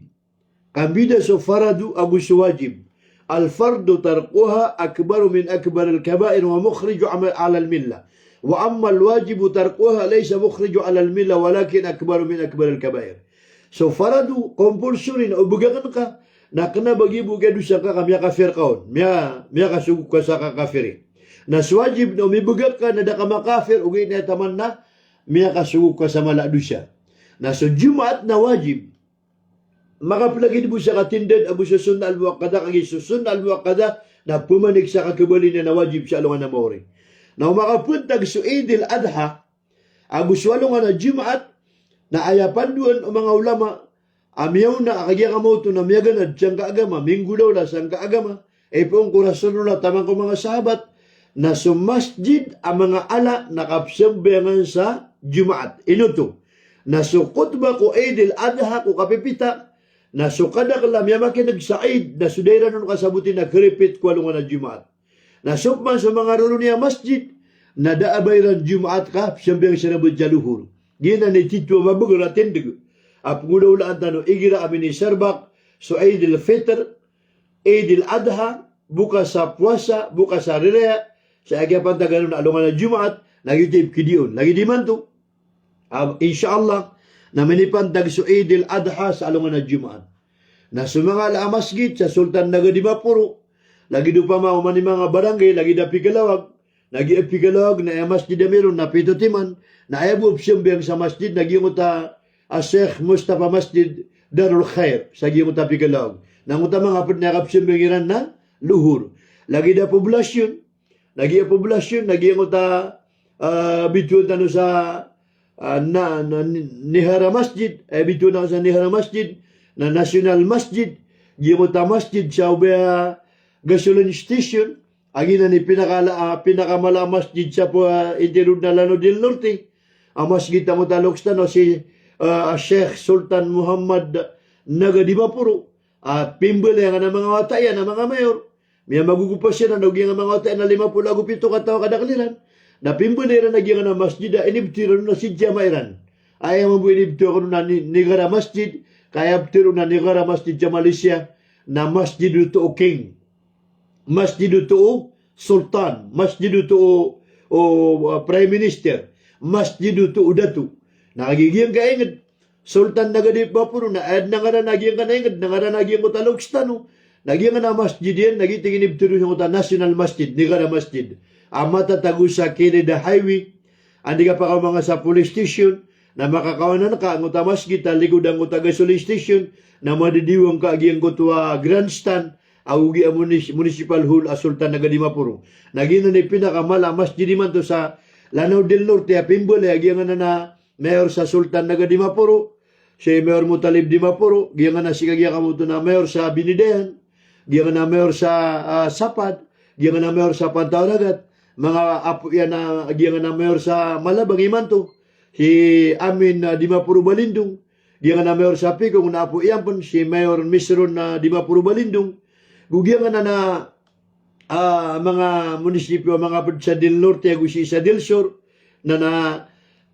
Kambida so faradu ago so wajib. Al-fardu tarkuha akbaru min akbaril kabair wa mukhriju ama-, alal millah. Wa ammal wajibu tarkuha laysa mukhriju alal millah walakin akbaru min akbaril kabair. So faradu, compulsory na o bgakn ka, na kna ba giya bo kiyadosa ka ka miyakafir ka on. Miya-, miyakasogok ka sa kakafiri. Na so wajib na o mibgak ka na da ka makafir, ogaid na aya taman na miyakasogok ka sa mala a dosa. Na so Jumaat na wajib. Makaplagid bo sa katindg ago so sunnah al-muakkada, kagiya so sunnah al-muakkada na pmanik sa kakhabaloy niyan a wajib sa alongan a maori. Na o makapantag so Eid al-Adha ago so alongan a Jumaat, na aya pandoan o manga ulama a miyaona a kagiya kamoto na miyaganad sangkai a agama, minggolawla sangkai a agama, ipoon ko Rasulullah taman ko manga sahabat, na so masjid a manga ala na kapsambayangan sa Jumaat. Ino oto? Na so khutbah ko Eid al-Adha ko kapipita, na so kadakl a miyamakin'g sa Eid, na so da iran on kasaboti na kharipit ko alongan a Jumaat. Na so pman so manga roroni a masjid, na da a ba iran Jumaat ka, psambayang siran bo sa lohor. Giyanan i titho a mabagr a tindg a pnggolawlaan tano igira a minisarbak so Eid al-Fitr, Eid al-Adha, bokas sa powasa, bokas sa Hari Raya, sa aya kiyapantagan on na alongan a Jumaat, na giyoto i pkidi on. Lagid imanto, ah, insha Allah, na minipantag so Eid al-Adha sa alongan a Jumaat. Na so manga ala a masjid sa Sultan Naga Dimaporo, lagid opama oman i manga barangay, lagid a Pikalawag, na giya Pikalawag na aya masjid a miyaron na pito timan, na aya bo psambayang sa masjid na giyangkoto a Sheikh Mustafa Masjid Darul Khair, sa giyangkoto a Pikalawag. Na angkoto a manga pd na aya kapsambayang iran na lohor. Lagid a poblasyon, na giya poblasyon, na giyangkoto a, ah, bitowan tano sa, ah, na, na, Nihara Masjid, eh, bitowan tano sa Nihara Masjid, na National Masjid, giyangkoto a masjid sa obaya gasoline station, a giyanan i pinakala-, ah, pinakamala a masjid sa po, ah, Interior na Lanao del Norte. A masjid angkoto a loks tano si, ah, Sheikh Sultan Muhammad Naga Dimaporo. Ah, pimbaloy angkanan a manga wata iyan a manga mayor. Miyamagogopa siran, na giyangkanan a manga wata iyan na lima polo ago pito kataw a kadakl iran. Na pimbaloy iran a giyangkanan a masjid a inibtho iran on na si jama iran. Aya mambo inibtho akn on na Ni-, Nigara Masjid, ka aya pitharo na Nigara Masjid sa Malaysia, na masjid oto o king. Masjid oto o sultan, masjid oto o, o, ah, prime minister, masjid oto o dato. Na kagiya giyangkai a ingd, Sultan Naga Dimaporo na, eh, na ngaran a giyangkanan a ingd, na ngaran a giyangkoto a loks tano. Na giyangkanan a masjid iyan, na giyoto i inibtho on sangkoto a National Masjid, Nigara Masjid. a matatago sa kilid a highway, anda i kapakaoma nga sa police station, na makakawanan ka angkoto a masjid a likod angkoto a gasoline station, na madadiwang ka giyangkoto a grandstand, ago giya munis-, municipal hall a Sultan Naga Dimaporo. Na giyanan i pinakamala a masjid imanto sa Lanao del Norte a pimbalay a giyangkanan a mayor sa Sultan Naga Dimaporo, si Mayor Mutalib Dimaporo, giyangkanan si kagiya kamoto na mayor sa Binidayan, giyangkanan mayor sa, ah, Sapad, giyangkanan mayor sa Pantao Ragat, manga apo iyan a giyangkanan mayor sa Malabang imanto, si Amin, ah, Dimaporo Balindong, giyangkanan mayor sa Pikong na apo iyan pen si Mayor Misron na Dimaporo Balindong, go giyangkanan a ah, manga munisipyo a manga ped sa Del Norte ago sii sa Del Sur, na, na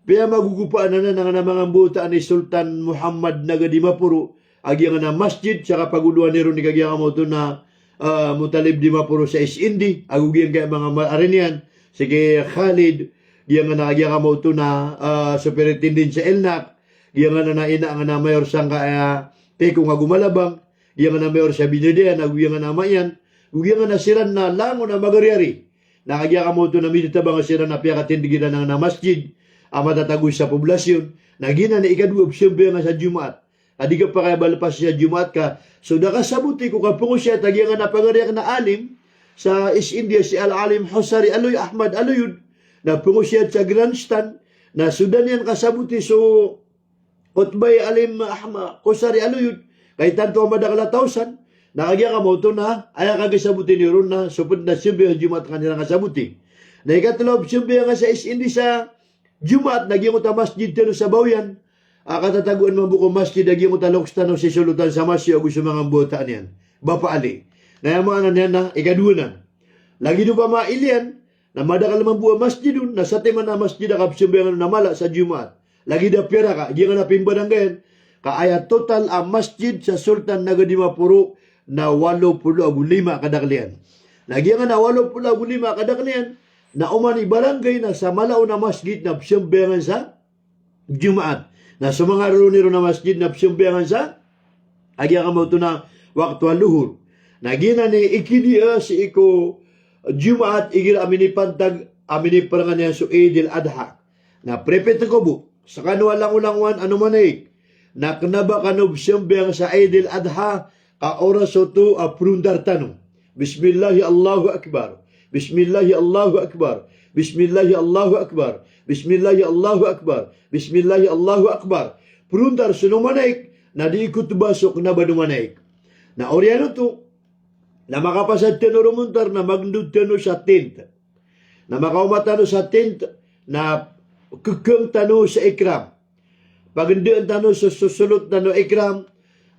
piyamagogopaan anan angkanan a manga mbawataan i Sultan Muhammad Naga Dimaporo a giyangkanan a masjid sa kapagoloan iron i kagiya kamoto na, ah, Mutalib Dimaporo sa S N D, ago giyangkaya manga ma-, ari niyan, si Khalid, giyangkanan a kagiya kamoto na, ah, superintendent sa ELNAC, giyangkanan a ina angkanan a mayor sangkaya Pikong ago Malabang, giyangkanan a mayor sa Binidayan, ago giyangkanan a ama iyan, go giyangkanan a siran na langon a magariari. Na kagiya kamoto na minitabang siran na piyakatindeg iran angkanan a masjid a matatago sa poblasyon, na giyanan i ikadowa a psambayangan sa Jumaat. Ka di ka pakay a ba lepas sa Jumaat ka, so da ka saboti ko kapengosiyat a giyangkanan a pagari akn a alim sa S N D a si Al-Alim Hosari Aloy-, Ahmad Aloyod, na pengosiyat sa grandstand, na so da niyan kasaboti so khotbah i Alim Ahma-, Hosari Aloyod, ka i tanto a madakel a taosan, na kagiya kamoto na, aya kagisaboti niyo ron na, so ped na sambayang Jumaat ka niyan kasaboti. Na ikatelo a psambayangan sa S N D sa Jumaat, na giyangkoto a masjid tano sa Baoyan, a katatagoan mambo ko masjid a giyangkoto a loks tano si Solotan Samasio ago so manga mbawataan iyan. Bapa Ali. Na aya maana niyan na, ikadowa nan. Lagid o pama iliyan, na madakel mambo a masjid on, na satiman a masjid a kapsambayangan on a mala sa Jumaat. Lagid a pira ka, giyangkanan a pimbaranggayan, ka aya total a masjid sa Sultan Naga Dimaporo na walo polo ago lima a kadakel iyan. Na giyangkanan a walo polo ago lima a kadakel iyan, na oman i barangay na sa mala on a masjid na psambayangan sa Jumaat. Na so manga roo niron a masjid na psambayangan sa, a giya kamoto na wakto a lohor. Na giyanan i ikidi a sii ko Jumaat igira a minipantag a miniperangan iyan so Eid al-Adha. Na prepare ko bo, sekano a langolangowan a nomanaik, na kena ba kano psambayang sa Eid al-Adha, ka oras oto a prontar tano. Bismillahi Allahu Akbar. Bismillahi Allahu Akbar. Bismillahi Allahu Akbar. Bismillahi Allahu Akbar. Bismillahi Allahu Akbar. Prontar so nomanaik, na di ikotba so kena ba nomanaik. Na oriyan oto, na makapasad tano ron montar, na magndod tano sa tent. Na makaoma tano sa tent, na kekeng tano sa ikram. Pagndaan tano so, so solot tano ikram,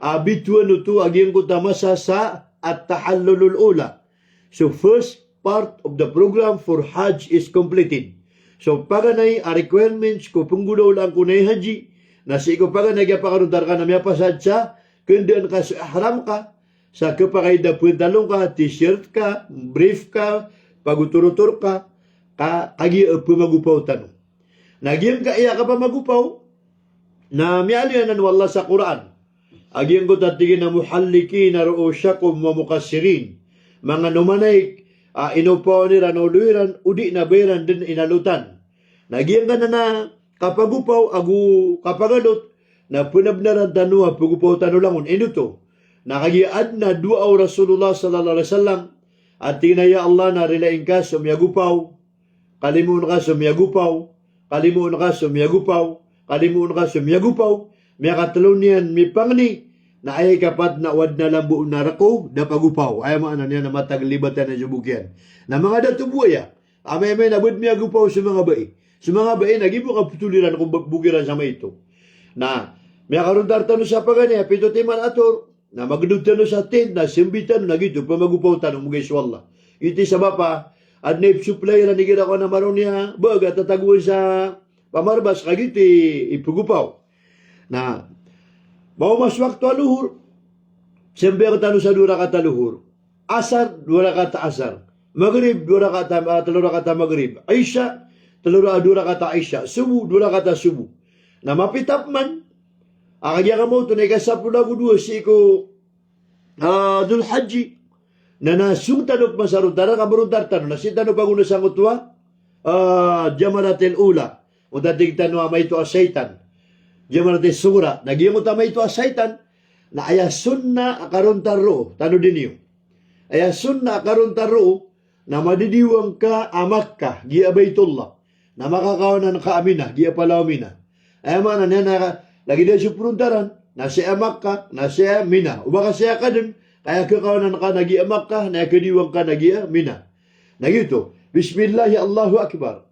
a bitowan oto a giyangkoto a masa sa at-tahallulul ula. So first part of the program for Hajj is completed. So paganay a requirements ko penggolaolaan ko nai-hajji, na sii ko paganay a giya pakarontar ka na miyapasad sa, kendaan ka so ihram ka, sa kepakay da pentalong ka, t-shirt ka, brief ka, pagotorotor ka, ka, kagiya pemagopaw tano. Na giyangkaya kapamagopaw, na miyaaloy anan o Allah sa Qur'an a giyangkoto a tig iyan a muhalliqina ru'usakum wa muqassirin. Manga nomanaik a inopawan iran o olo iran, odi na ba iran den inalotan. Na giyangkanan a kapagopaw ago kapagalot, na penabnaran tano a pagopaw tano langon. Ino oto? Na kagiya aden a doa o Rasulullah sallallahu alaihi wasallam a tig iyan a, "Ya Allah, na rilaing ka so miyagopaw, kalimoon ka so miyagopaw, kalimoon ka so miyagopaw, kalimoon ka so miyagopaw." Miyakatelo niyan mipangni, na aya ikapat na o aden a lambo na reko, da pagopaw. Aya maana niyan na mataglibatan a so bok iyan. Na manga dato bo aya, amay-amay na bed miyagopaw so manga bai. So manga bai na gibo kapotol iran ko ba-, bok iran sa maito. Na miyakarontar tano sa paganay a pito timan a ator, na magndod tano sa tent, na sembi tano, na giyoto pemagopaw tano, ogaid so Allah. Giyoto i sabap a aden a ipsupply iran igira ko ana maroni a baga tatagoan sa pamarbas, ka giyoto i, i pagopaw. Na maoma so wakto a lohor, sembayang tano sa dowa rakaat a lohor. Asar, dowa rakaat a asar. Magrib, dowa rakaat a, ah, telo rakaat a magrib. Isa, telo ra-, dowa rakaat a isa. Subu, dowa rakaat a subu. Na mapita pman a kagiya kamoto na ikasapolo ago dowa sii ko, ah, Dhul Hajji, Na, na song tano pman sa rontaran, ka marontar tano, na sii tano pagonot sangkoto a, ah, jamaratil ula. Onta tig tano a maito a shaytan. Jamaratil sughra. Na giyangkoto a maito a shaytan, na aya sunnah a karontar roo, tanodi niyo. Aya sunnah a karontar roo, na madidiwang ka a Makkah, giya Baitullah. Na makakawanan ka a Mina, giya palaw a Mina. Aya maana niyan na lagid a so prontaran, na sii a Makkah, na sii a Mina. O ba ka sii a kadn, ka aya kakawanan ka na giya Makkah, na aya kadiwang ka na giya Mina. Na giyoto, Bismillahi Allahu Akbar.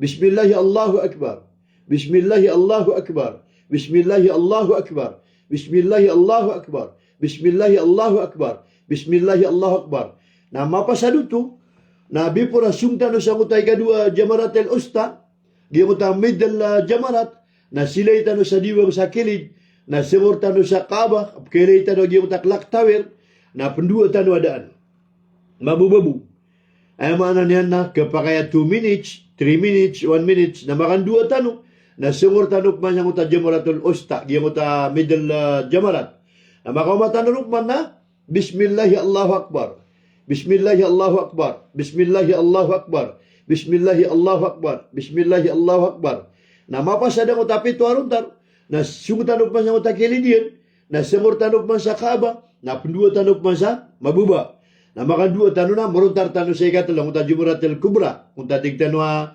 Bismillahi Allahu Akbar. Bismillahi Allahu Akbar. Bismillahi Allahu Akbar. Bismillahi Allahu Akbar. Bismillahi Allahu Akbar. Bismillahi Allahu Akbar. Na mapasad oto, na before a song tano sangkoto a ikadowa a jamaratil wusta, giyangkoto a middle, ah, jamarat, na silay tano sa diwang sa kilid, na songor tano sa Kaaba, kilay tano giyangkoto a clock tower, na pndowa tano a daan. Mabobabo. Aya maana niyan na khapakay a two minutes, three minutes, one minute, na makandowa tano, na songor tano pman sangkoto a jamaratil wusta, giyangkoto a middle, ah, jamarat. Na makaoma tano ron pman na, Bismillahi Allahu Akbar. Bismillahi Allahu Akbar. Bismillahi Allahu Akbar. Bismillahi Allahu Akbar. Bismillahi Allahu Akbar. Na mapasad angkoto a pito a rontar, na song tano pman sangkoto a kilid iyan, na songor tano pman sa Kaaba, na pndowa tano pman sa mababa. Na makandowa tano na marontar tano sa ikatlo, onta jamaratil kubra, onta tig tano a,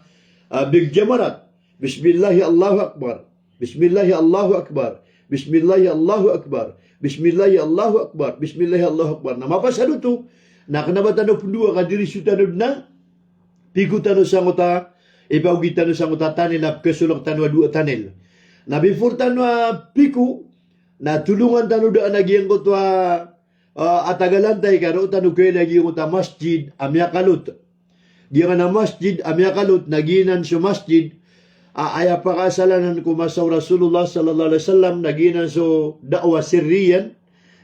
ah, big jamarat. Bismillahi Allahu Akbar. Bismillahi Allahu Akbar. Bismillahi Allahu Akbar. Bismillahi Allahu Akbar. Bismillahi Allahu Akbar. Na mapasad oto, na kna ba tano pndowa ka diriso tano dn a piko tano sangkoto a, ipaogi tano sangkoto a tunnel a pkasolk tano a dowa tunnel. Na before tano a piko, na tolongan tano daan a giyangkoto a, ah, a tagalantay ka roo tano kailay a giyangkoto a masjid a miyakalot. Giyangkanan a masjid a miyakalot na giyanan so masjid a aya pakaasal anan ko masa o Rasulullah sallallahu alaihi wasallam na giyanan so da'wah sirriyan,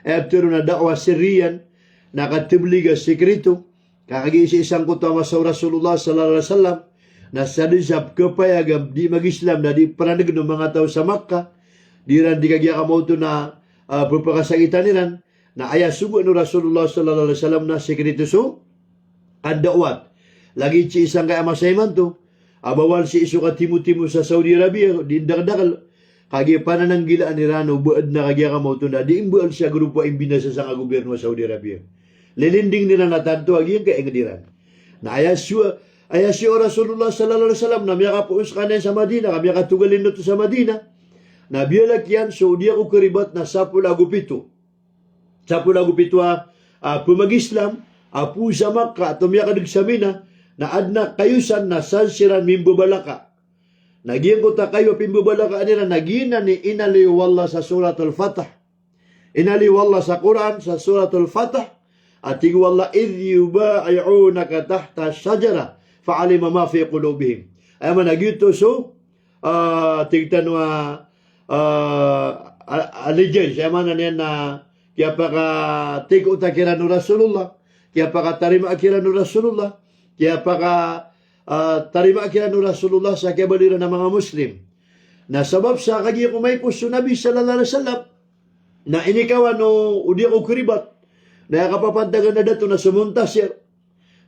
aya pitharo na da'wah sirriyan, na katablig a sikreto, ka kagiya sii sangkoto a masa o Rasulullah sallallahu alaihi wasallam, na sadn sa pkhapayag a di mag-Islam na di pranegn o manga taw sa Makkah, di iran di kagiya kamaoto na, ah, pphakasakitan iran, na aya sogoan o Rasulullah sallallahu alaihi wasallam na sikreto so kanda'wat. Lagid sii sangkaya masa imanto, a bawal sii so katimotimo sa Saudi Arabia, di ndakdakl, kagiya panananggilaan iran o ba adn a kagiya kamaoto na di mbaal sa grupo a imbinasa sangka gobyerno a Saudi Arabia. Lilinding iran a tanto a giyangkai a ingd iran. Na aya so, aya so o Rasulullah sallallahu alaihi wasallam na miyakapoon skaniyan sa Madinah, ka miyakatogalin oto sa Madinah. Na biyalak iyan so di ako karibat na sapolo ago pito. Sapolo ago pito a, ah, pmag-Islam a poon sa Makkah a tomiyakadg sa Mina, na adn a kayo san na san siran mimbabalaka. Na giyangkoto a kayo a pimbabalakaan iran na giyanan i inaloy o Allah sa Suratul Fath. Inaloy o Allah sa Qur'an sa Suratul Fath, a tig o Allah, "Idh yubayi'unaka tahta ash-shajarah, fa'alima ma fi qulubihim." Aya maana giyoto so, ah, tig tano a, ah, a-, allegiance, aya maana niyan na kiyapakatikoota kiran o Rasulullah, kiyapakatarimaa kiran o Rasulullah, kiyapaka, ah, tarimaa kiran o Rasulullah sa kiyabaloy iran a manga Muslim. Na sabap sa kagiya ko maipos so Nabi sallallahu alaihi wasallam, na inikawan o, o di ako karibat, na aya kapapantagan a dato na so Muntasir.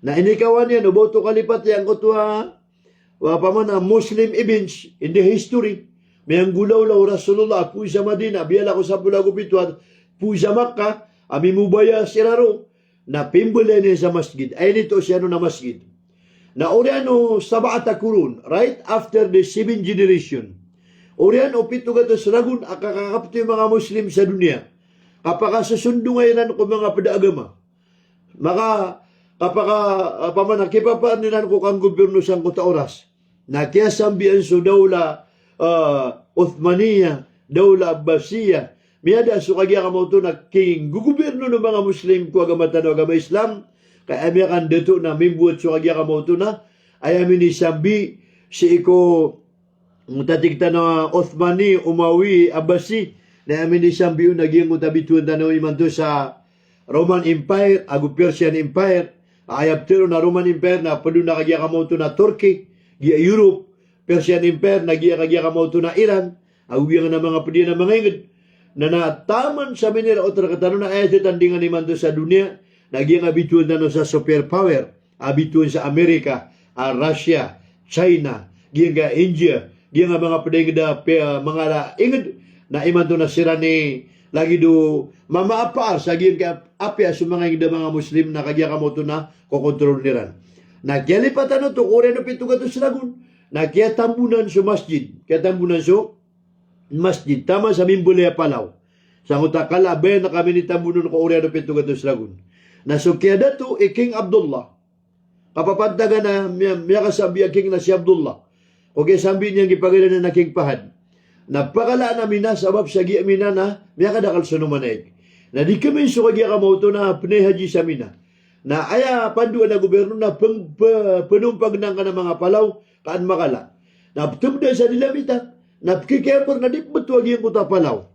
Na inikawan iyan o ba oto kalipati angkoto a, wa paman a Muslim events in the history. Miyanggolawla o Rasulullah a poon sa Madinah, biyalak o sapolo ago pito a poon sa Makkah, a mimobaya siran roo, na pimbaloyan iyan sa masjid. Aya initoon iyan on a masjid. Na oriyan o sab'ata qurun, right after the seven generation. Oriyan o pito gatos ragon a kakakapto i manga Muslim sa doniya. Kapakasosondonga iran ko manga pd a agama. Maka, kapaka, ah, paman a kipapaan iran ko kanggobyerno sangkoto a oras. Na kiyasambian so Dawla, ah, Uthmaniyah, Dawla Abbasiyah. Miyada so kagiya kamaoto na kinggogobyerno o manga Muslim ko agama tano a agama Islam. Ka aya miyakandato na mimbowat so kagiya kamaoto na aya minisambi sii ko, mm, tatig tano a Uthmani, Umawi, Abbasi. Na aya minisambi on na giyangkoto a bitowan tano imanto sa Roman Empire ago Persian Empire. Aya pitharo na Roman Empire na pd on a kagiya kamaoto na Turkey, giya Europe. Persian Empire na giya kagiya kamaoto na Iran. Ago giyangkanan a manga pd iyan a manga ingd. Na, na taman sa miniraot rktano na aya titandingan imanto sa doniya na giyangkai a bitowan tano sa superpower, a bitowan sa Amerika, a Russia, China, giyangkai a India, giyangkai a manga pd a ingd a pe-, manga la ingd, na imanto na siran i lagid o mamaapaar sa giyangkai a apiya so manga ingd a manga Muslim na kagiya kamaoto na kokontroln iran. Na kiyalipatan oto ko oriyan o pito gatos ragon, na kiyatambonan so masjid, kiyatambonan so masjid, taman sa mimbalay a palaw. Sangkoto a kala a ba aya na kami initambonan ko oriyan o pito gatos ragon. Na so kiyadato i King Abdullah. Kapapantagan a miya-, miyakasambi a king na si Abdullah. Ko kiyasambi niyan ki pagari niyan a King Fahad. Na pakalaan ami na sabap sa giya Mina na miyakadakl so nomanayag. Na di kami so kagiya kamaoto na pnay haji sa Mina. Na aya pandoan a gobyerno na peng-, pe-, penompagn angkanan a manga palaw, ka an makala. Na ptembda sa di lamita, na pkikiyamber na di pmbto a giyangkoto a palaw.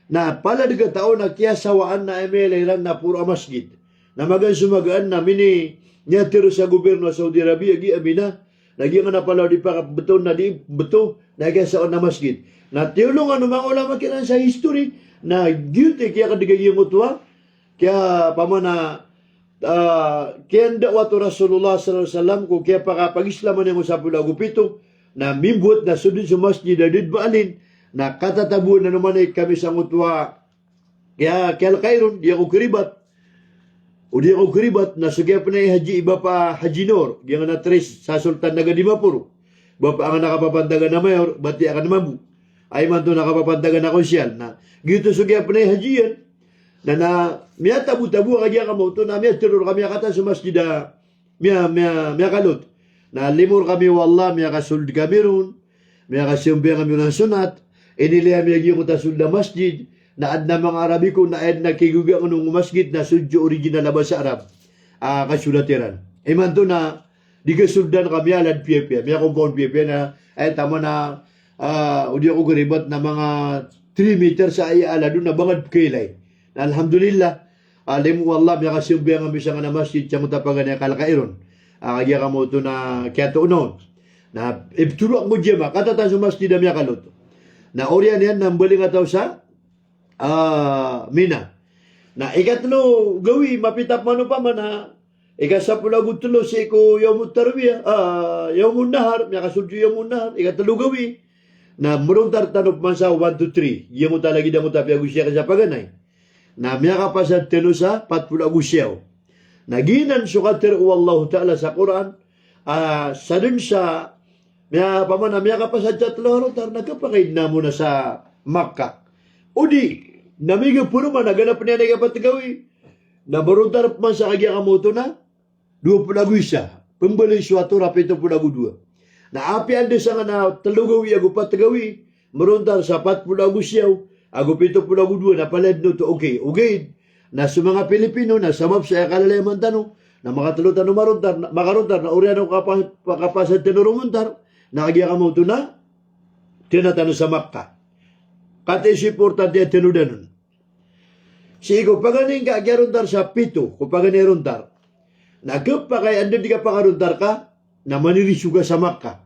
Na palad ka tao na kiyasawaan na aya miyailay iran na poro a masjid. Na magaan so magaan na mini-, niyatharo sa gobyerno a Saudi Arabia giya Mina, na giyangkanan a palaw di pakapmbto na di pmbto, na kiyasawaan na masjid. Na tiyolongan o manga ulama kiran sa history, na giyoto i kiyakadg a giyangkoto a, kiya pamana, ah, kiyandawat o Rasulullah sallallahu alaihi wasallam ko kiyapakapag-Islam iyan ko sapolo ago pito, na mimbowat na so dn so masjid a da dn baalin, na katataboan na nomanayag kami sangkoto a kiya-, kiyalkai ron, di ako karibat. O di ako karibat, na so kiyapnay haji i Bapa Haji Nur, giyangkanan a tris sa Sultan Naga Dimapur. Bapa angkanan a kapapantagan a mayor, bati aken mambo. Aya imanto na kapapantagan a konsiyal. Na giyoto so kiyapnay haji iyan. Na, na miyatabotabo a kagiya kamaoto, na miyatharo rkami a katawan so masjid a miya-, miya-, miyakalot. Na limo rkami o Allah, miyakasold kami ron, miyakasambayang kami ron a sonat, inilay ami a giyangkoto a sold a masjid, na adn a manga Arabiko, na aya dn a kigogaang o masjid, na so dn so original a basa Arab a kasolat iran. Imanto na di kasoldan ka miyalad piyapiya, miya-compound piyapiya na, aya taman a, ah, o di ako karibat na manga three meters a aya alad on na bangad pkailay. Na alhamdulillah, ah, limo o Allah, miyakasambayang ami sangkanan a masjid, sangkoto a paganay a kalkai ron. Ah, kagiya kamaoto na kiyatoon on. Na iptoro ako jamaah, katatan so masjid a miyakalot. Na oriyan iyan na mbaling a taw sa ah, Mina. Na ikatlo gawii, mapita pman opama na ikasapolo ago tlo sii ko yawmut tarwiyah, ah, yawmun nahar, miyakasold so yawmun nahar, ikatlo gawii. Na marontar tano pman sa one to three. Giyangkoto a lagid angkoto a piyagosayan sa paganay. Na miyakapasad tano sa patpolo ago siyaw. Na giyanan so katharo o Allahu Ta'ala sa Qur'an, ah, sadn sa miya-, pamana miyakapasad sa tlo a rontar na khapakay dn a mona sa Makkah. O di, na miga poro man a ganapn iyan a ikapat gawii. Na marontar pman sa kagiya kamaoto na dowa polo ago isa. Pmbalay so ator a pito polo ago dowa. Na apiya anda sangkanan a tlo gawii ago pat gawii, marontar sa pat polo ago siyaw, ago pito polo ago dowa, na palaya dn oto, okay, ogaid na so manga Pilipino na sabap sa aya kalalayaman tano, na makatlo tano marontar, na makarontar, na oriyan o kapa-, kapasad tano ron montar, na kagiya kamaoto na tiyan tano sa Makkah. Katii so importante a tanodan on. Sii ko paganay ngka a kiyarontar sa pito, ko paganay a rontar. Na khapakay anda di kapakarontar ka, na maniriso ka sa Makkah.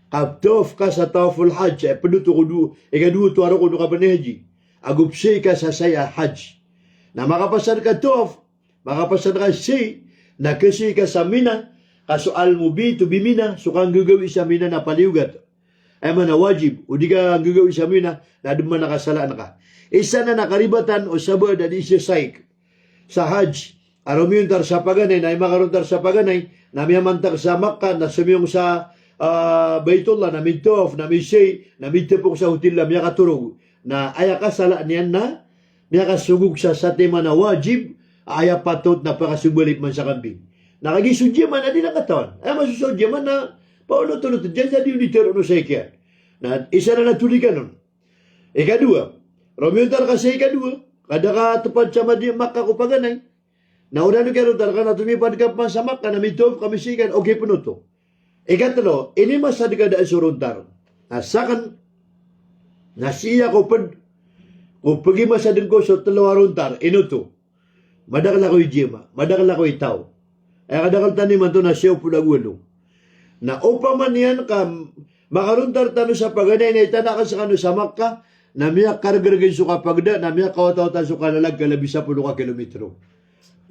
Kaptawaf ka sa tawaful hajj, eh, pd oto ko do-, ikadowa oto a rokon o kapanayaji. Ago psay ka sa sa'i a hajj. Na makapasad ka tawaf, makapasad ka sa'i, na khasai ka sa Mina, ka so al-mabit bi Mina, so kanggagawii sa Mina na paliyogat. Aya maana wajib, o di ka nggagawii sa Mina, na adn man a kasalaan ka. Isa nan a karibatan o sabaad a di isa saik sa hajj, a romiyontar sa paganay, na aya makarontar sa paganay, na miyamantag sa Makkah, na somiyong sa, ah, Baitullah, na mitawaf, na misa'i, na mitapok sa hotel, na miyakatorog. Na aya kasalaan iyan na miyakasogok sa satiman a wajib, aya patot na pakasombali pman sa kambing. Na kagiya so Yaman a di nan katawan. Aya masosowa o Yaman na paolotolot dn sa di on di tharoon o saik iyan. Na isa nan a tolikan on. Ikadowa, romiyontar ka sa ikadowa, ka da ka tepad sa Madi-, Makkah ko paganay. Na oriyan o kiyarontar ka na tomipad ka pman sa Makkah, na mitawaf ka, misa'i ka, okay pn oto. Ikatlo, inimasad ka daan so rontar. Na sakn, na sii ako pd, ko pagimasadn ko so tlo a rontar, ino oto. Madakl ako i jamaah, madakl ako i taw. Aya kadakl tano imanto na siyaw polo ago walo. Na opama niyan ka makarontar tano sa paganay na itana akn skano sa Makkah, na miyakargrg so kapagda, na miyakawatawata so kalalag ka labi sapolo ka kilometro.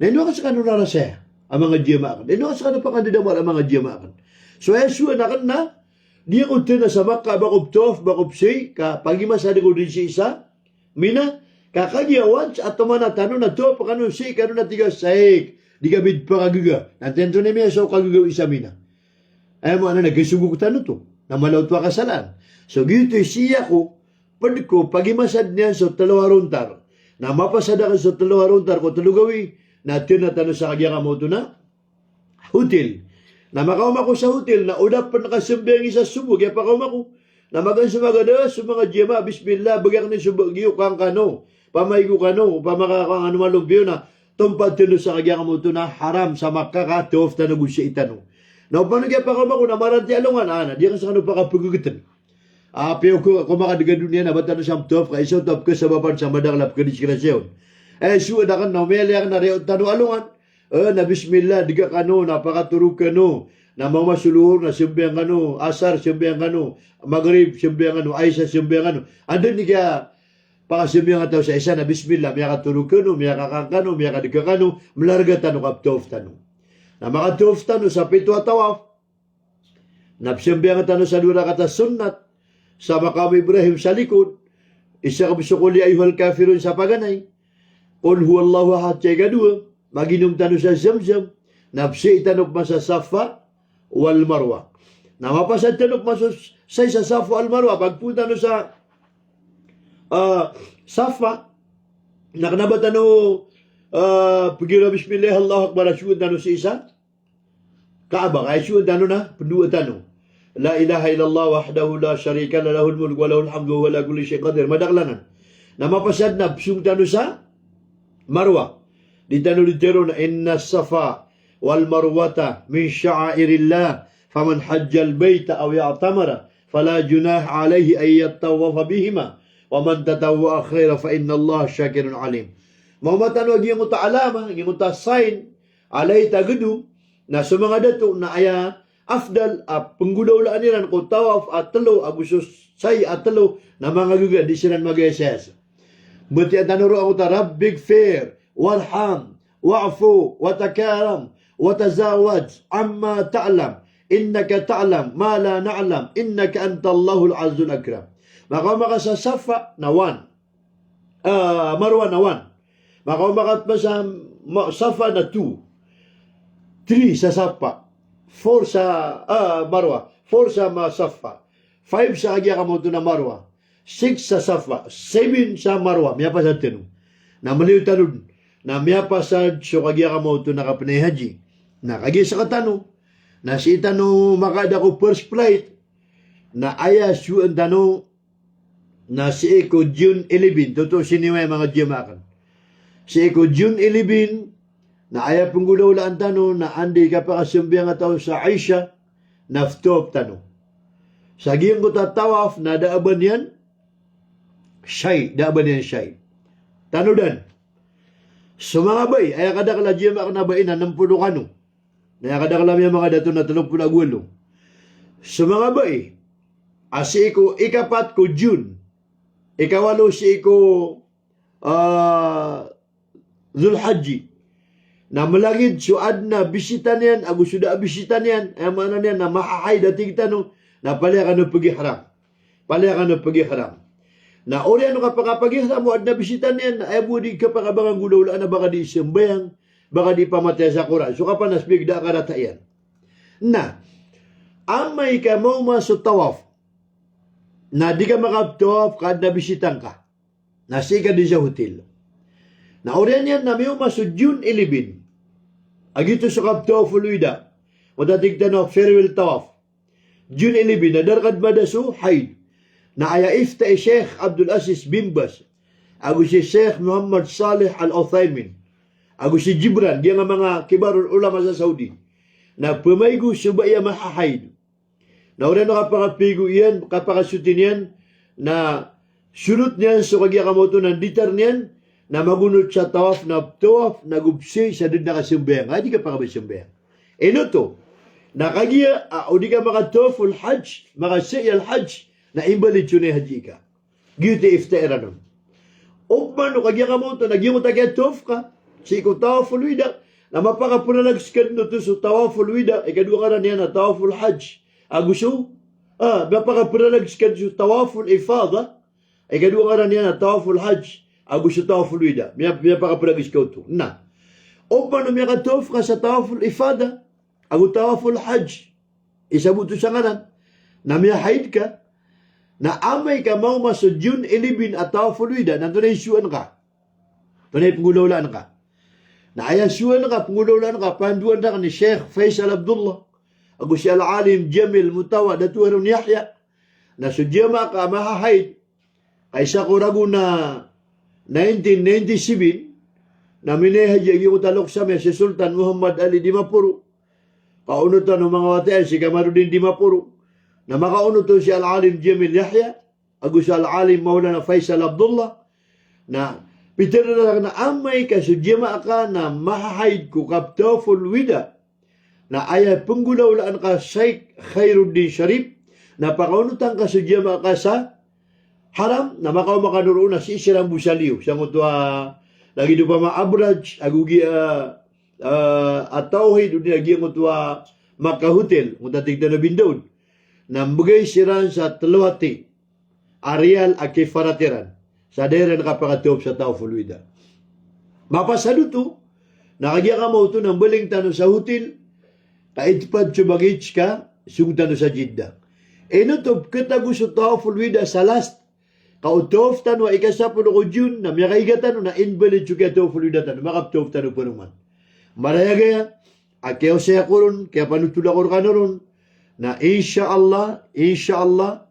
Na ino akn skano rarasaya a manga jamaah akn? Ino akn skano pakandadamal a manga jamaah akn? So aya sowa akn na, di ako tana sa Makkah ba ko ptawaf, ba ko psai, ka pagimasa dn ko dn sii sa Mina, ka kagiya once a toman a tano na tawaf kano, sii kano na tig a saik, di ka bid pakagaga. Na antonaa i miyasowa o kagaga i sa Mina? Aya maana na gasogok tano oto. Na mala oto a kasalaan. So giyoto i sii ako, pd ko pagimasa dn iyan so tlo a rontar. Na mapasad akn so tlo a rontar ko tlo gawii, na tana tano sa kagiya kamaoto na hotel. Na makaoma ako sa hotel, na o da pn kasambayang i sa sobo, giya pakaoma ako. Na magaan so magada, so manga jamaah, bismillah, bgan akn i so ba-, giyo kangkano, pamaigo kano, pamakakangkano malompiyo na, tompa tano sa kagiya kamaoto na haram sa Makkah ka tawaf tano go sii tano. Na opama giya pakaoma ako na marantiyaya alongan, a, na di akn skano pakapagagtn. Apiya ko, ko makadgad doniya na ba tano sa mtawaf, ka isa oto a pkhasabapan sa madakl a pkhadisgrasya on. Aya sowa akn na omiyailay akn na riyaot tano alongan. Eh, na bismillah, dga kano, na pakatorog kano, na maoma so lohor, na sambayang kano, asar, sambayang kano, magrib, sambayang kano, isa, sambayang kano. Anda dn i kiyapakasambayang a taw sa isa, na bismillah, miyakatorog kano, miyakakangkano, miyakadga kano, mlarga tano ka ptawaf tano. Na makatawaf tano sa pito a tawaf. Na psambayang tano sa dowa rakat a sunnat sa Maqam Ibrahim sa likod, isa ko pso Qul ya ayyuhal kafirun sa paganay, Qul huwallahu ahad sa ikadowa, maginom tano sa Zamzam, na psai tano pman sa Safa wal Marwa. Na mapasad tano pman so sa'i sa Safa wal Marwa, pagpoon tano sa, ah, Safa, na kna ba tano, ah, pgiraw a bismillah, Allahu Akbar, a sogoan tano sii sa Kaaba, ka aya sogoan tano na pndoa tano. La ilaha illallah wahdahu la sharika lah, lahul mulku wa lahul hamdu wa huwa ala kulli shay'in qadir. Madakl anan. Na mapasad na psong tano sa Marwa. Di tano di tero na, inna safa wal marwata min sha'airillah, faman hajjal bayta aw i'tamara fala junaha alayhi an yattawafa bihima, wa man tatawwa'a khayran fa innallaha shakirun alim. Maoma tano a giyangkoto a alama, giyangkoto a sign, a lait a gdong, na so manga dato na aya afdal a pnggolawlaan iran ko tawaf a tlo ago so sa'i a tlo na manga gaga, di siran magayasayasa. Batiya tano roo angkoto a Rabbighfir warham wa'fu watakaram watazawaj amma ta'lam innaka ta'lam ma la na'lam innaka antallahul azizul akram. Makaoma ka sa Safa na one. Ah, Marwa na one. Makaoma ka pman sa ma-, Safa na two. Three sa Safa. Four sa, ah, Marwa. Four sa ma-, Safa. Five sa kagiya kamaoto na Marwa. Six sa Safa. Seven sa Marwa. Miyapasad tano. Na maliyo tano dn. Na miyapasad so kagiya kamaoto na kapnay haji. Na kagiya sktano na sii tano makaada ko first flight. Na aya sogoan tano na sii ko June eleven, toto siniway manga jamaah akn. Sii ko June eleven, na aya pnggolawlaan tano na anda i kapakasambayang a taw sa Isha, na ptawaf tano. Sa giyangkoto a tawaf na da a ba niyan sa'i, da a ba niyan sa'i. Tanodan. So manga bai, aya kadakl a jamaah akn a bai na nm polo kano. Na aya kadakl a manga dato na tlo polo ago walo. So manga bai a sii ko ikapat ko June, ikawalo sii ko, ah, Dhul Hajji, na mlagid so adn a bisita niyan ago so da a bisita niyan, aya maana niyan na mahahaid a tig tano, na palaya kano pagihram. Palaya kano pagihram. Na oriyan o kapakapagihram o adn a bisita niyan, na aya bo di kapakabangan golawlaan a ba ka di sambayang, ba ka di pamatiyaya sa Qur'an. So kapanas bigda a karata iyan. Na amay ka maoma so tawaf, na di ka makaptawaf ka adn a bisita ngka. Na sii ka dn sa hotel. Na oriyan iyan na mioma so June eleven. A giyoto so kaptawaful wida. Oto a tig tano a farewell tawaf. June eleven, na da rkad mada so haid. Na aya ifta i Sheikh Abdul Aziz bin Baz, ago si Sheikh Muhammad Salih Al Uthaymin, ago si Jibran, giyangkai a manga kibarul ulama sa Saudi, na pmaigo so bai a mahahaid. Na oriyan o kapakapaigo iyan, kapakasoti niyan, na sonot niyan so kagiya kamaoto na nditar niyan, na magonot sa tawaf, na ptawaf, na go psai sa da dn a kasambayang. Aya di kapakabaya sambayang. Ino oto? Na kagiya, ah, o di ka makatawaful hajj, makasa'i al hajj, na invalid so aya haji ka. Giyoto i ifta iran on. Opama o kagiya kamaoto na giyangkoto a kiyatawaf ka, Sii ko tawaful wida, na mapakapralag skano oto so tawaful wida, ikadowa ngaran iyan na tawaful hajj. Ago so, ah, mapakapralag skano so tawaful ifada, ikadowa ngaran iyan na tawaful hajj. Ago so tawaful wida, miya, miyapakapralag skano oto. Na, opama na miyakatawaf ka sa tawaful ifada, ago tawaful hajj, isa bo oto sa ngaran. Na miyahaid ka, na amay ka maoma so June eleven a tawaful wida, na antonaa i sowa ngka? Antonaa i penggolawlaan ka? Na aya sowa ngka, penggolawlaan ka, pandoan rakn i Sheikh Faisal Abdullah, ago si Al-Alim Jamil Mutawa, Dato Harun Yahya, na so jamaah ka a mahahaid, ka isa ko ragon a nineteen ninety-seven, na minay haji a giyangkoto a lokes ami a si Sultan Muhammad Ali Dimaporo, kaonotan o manga wata iyan si Kamaruddin Dimaporo, na makaonot on si Al-Alim Jamil Yahya, ago si Al-Alim Maulana Faisal Abdullah, na pitharo rakn a amay ka so jamaah ka na mahahaid ko kaptawaful wida, na aya penggolawlaan ka Sheikh Khairuddin Sharif, na pakaonotan ka so jamaah ka sa Haram, na makaoma kano roo na sii siran bo sa liyo. Sangkoto a lagid opama a Abraj, ago giya, ah, a Tawhid, odi na giyangkoto a Makkah Hotel, angkoto a tig tano a Bin Daud. Na mbgay siran sa telo hati a riyal a kifarat iran sa da iran kapakatawaf sa tawaful wida. Mapasad oto, na kagiya ka maoto na mbaling tano sa hotel, ka itpat so baggage ka, song tano sa Jeddah. Ino oto, pkhatago so tawaful wida sa last, ka o tawaf tano a ikasapolo ko June, na miyakaiga tano na invalid so kiyatawaful wida tano, makaptawaf tano paroman. Marayag aya a kiyaosay ako ron, kiyapanotol ako rkano ron, na insha Allah, insha Allah,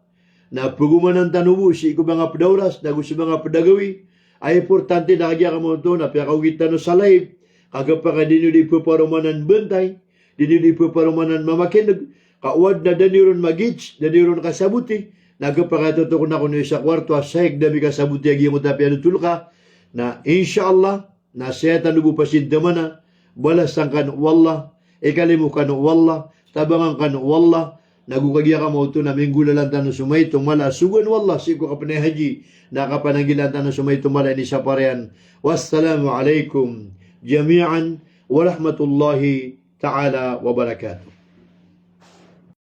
na pagomanan tano bo sii ko manga pd a oras, na go so manga pd a gawii, a importante na kagiya ka maoto na piyakaogit tano sa live, ka khapakay di niyo di phaparomanan bantay, di niyo di phaparomanan mamakin'g, ka o adn a da niyo ron mag-gauge, da niyo ron kasaboti, na khapakay a totok na ko niyo sa kuwarto a saik da mi kasaboti a giyangkoto a piyanotol ka, na insha Allah, na saya tano bo pasintamana, balasan kano o Allah, ikalimo kano o Allah, tabangan kano o Allah, na go kagiya ka maoto na minggolalan tano so maito mala a sogoan o Allah sii ko kapnay haji, na kapananggilaan tano so maito mala a inisapar iyan. Wassalamu alaikum jami'an warahmatullahi ta'ala wabarakatuh.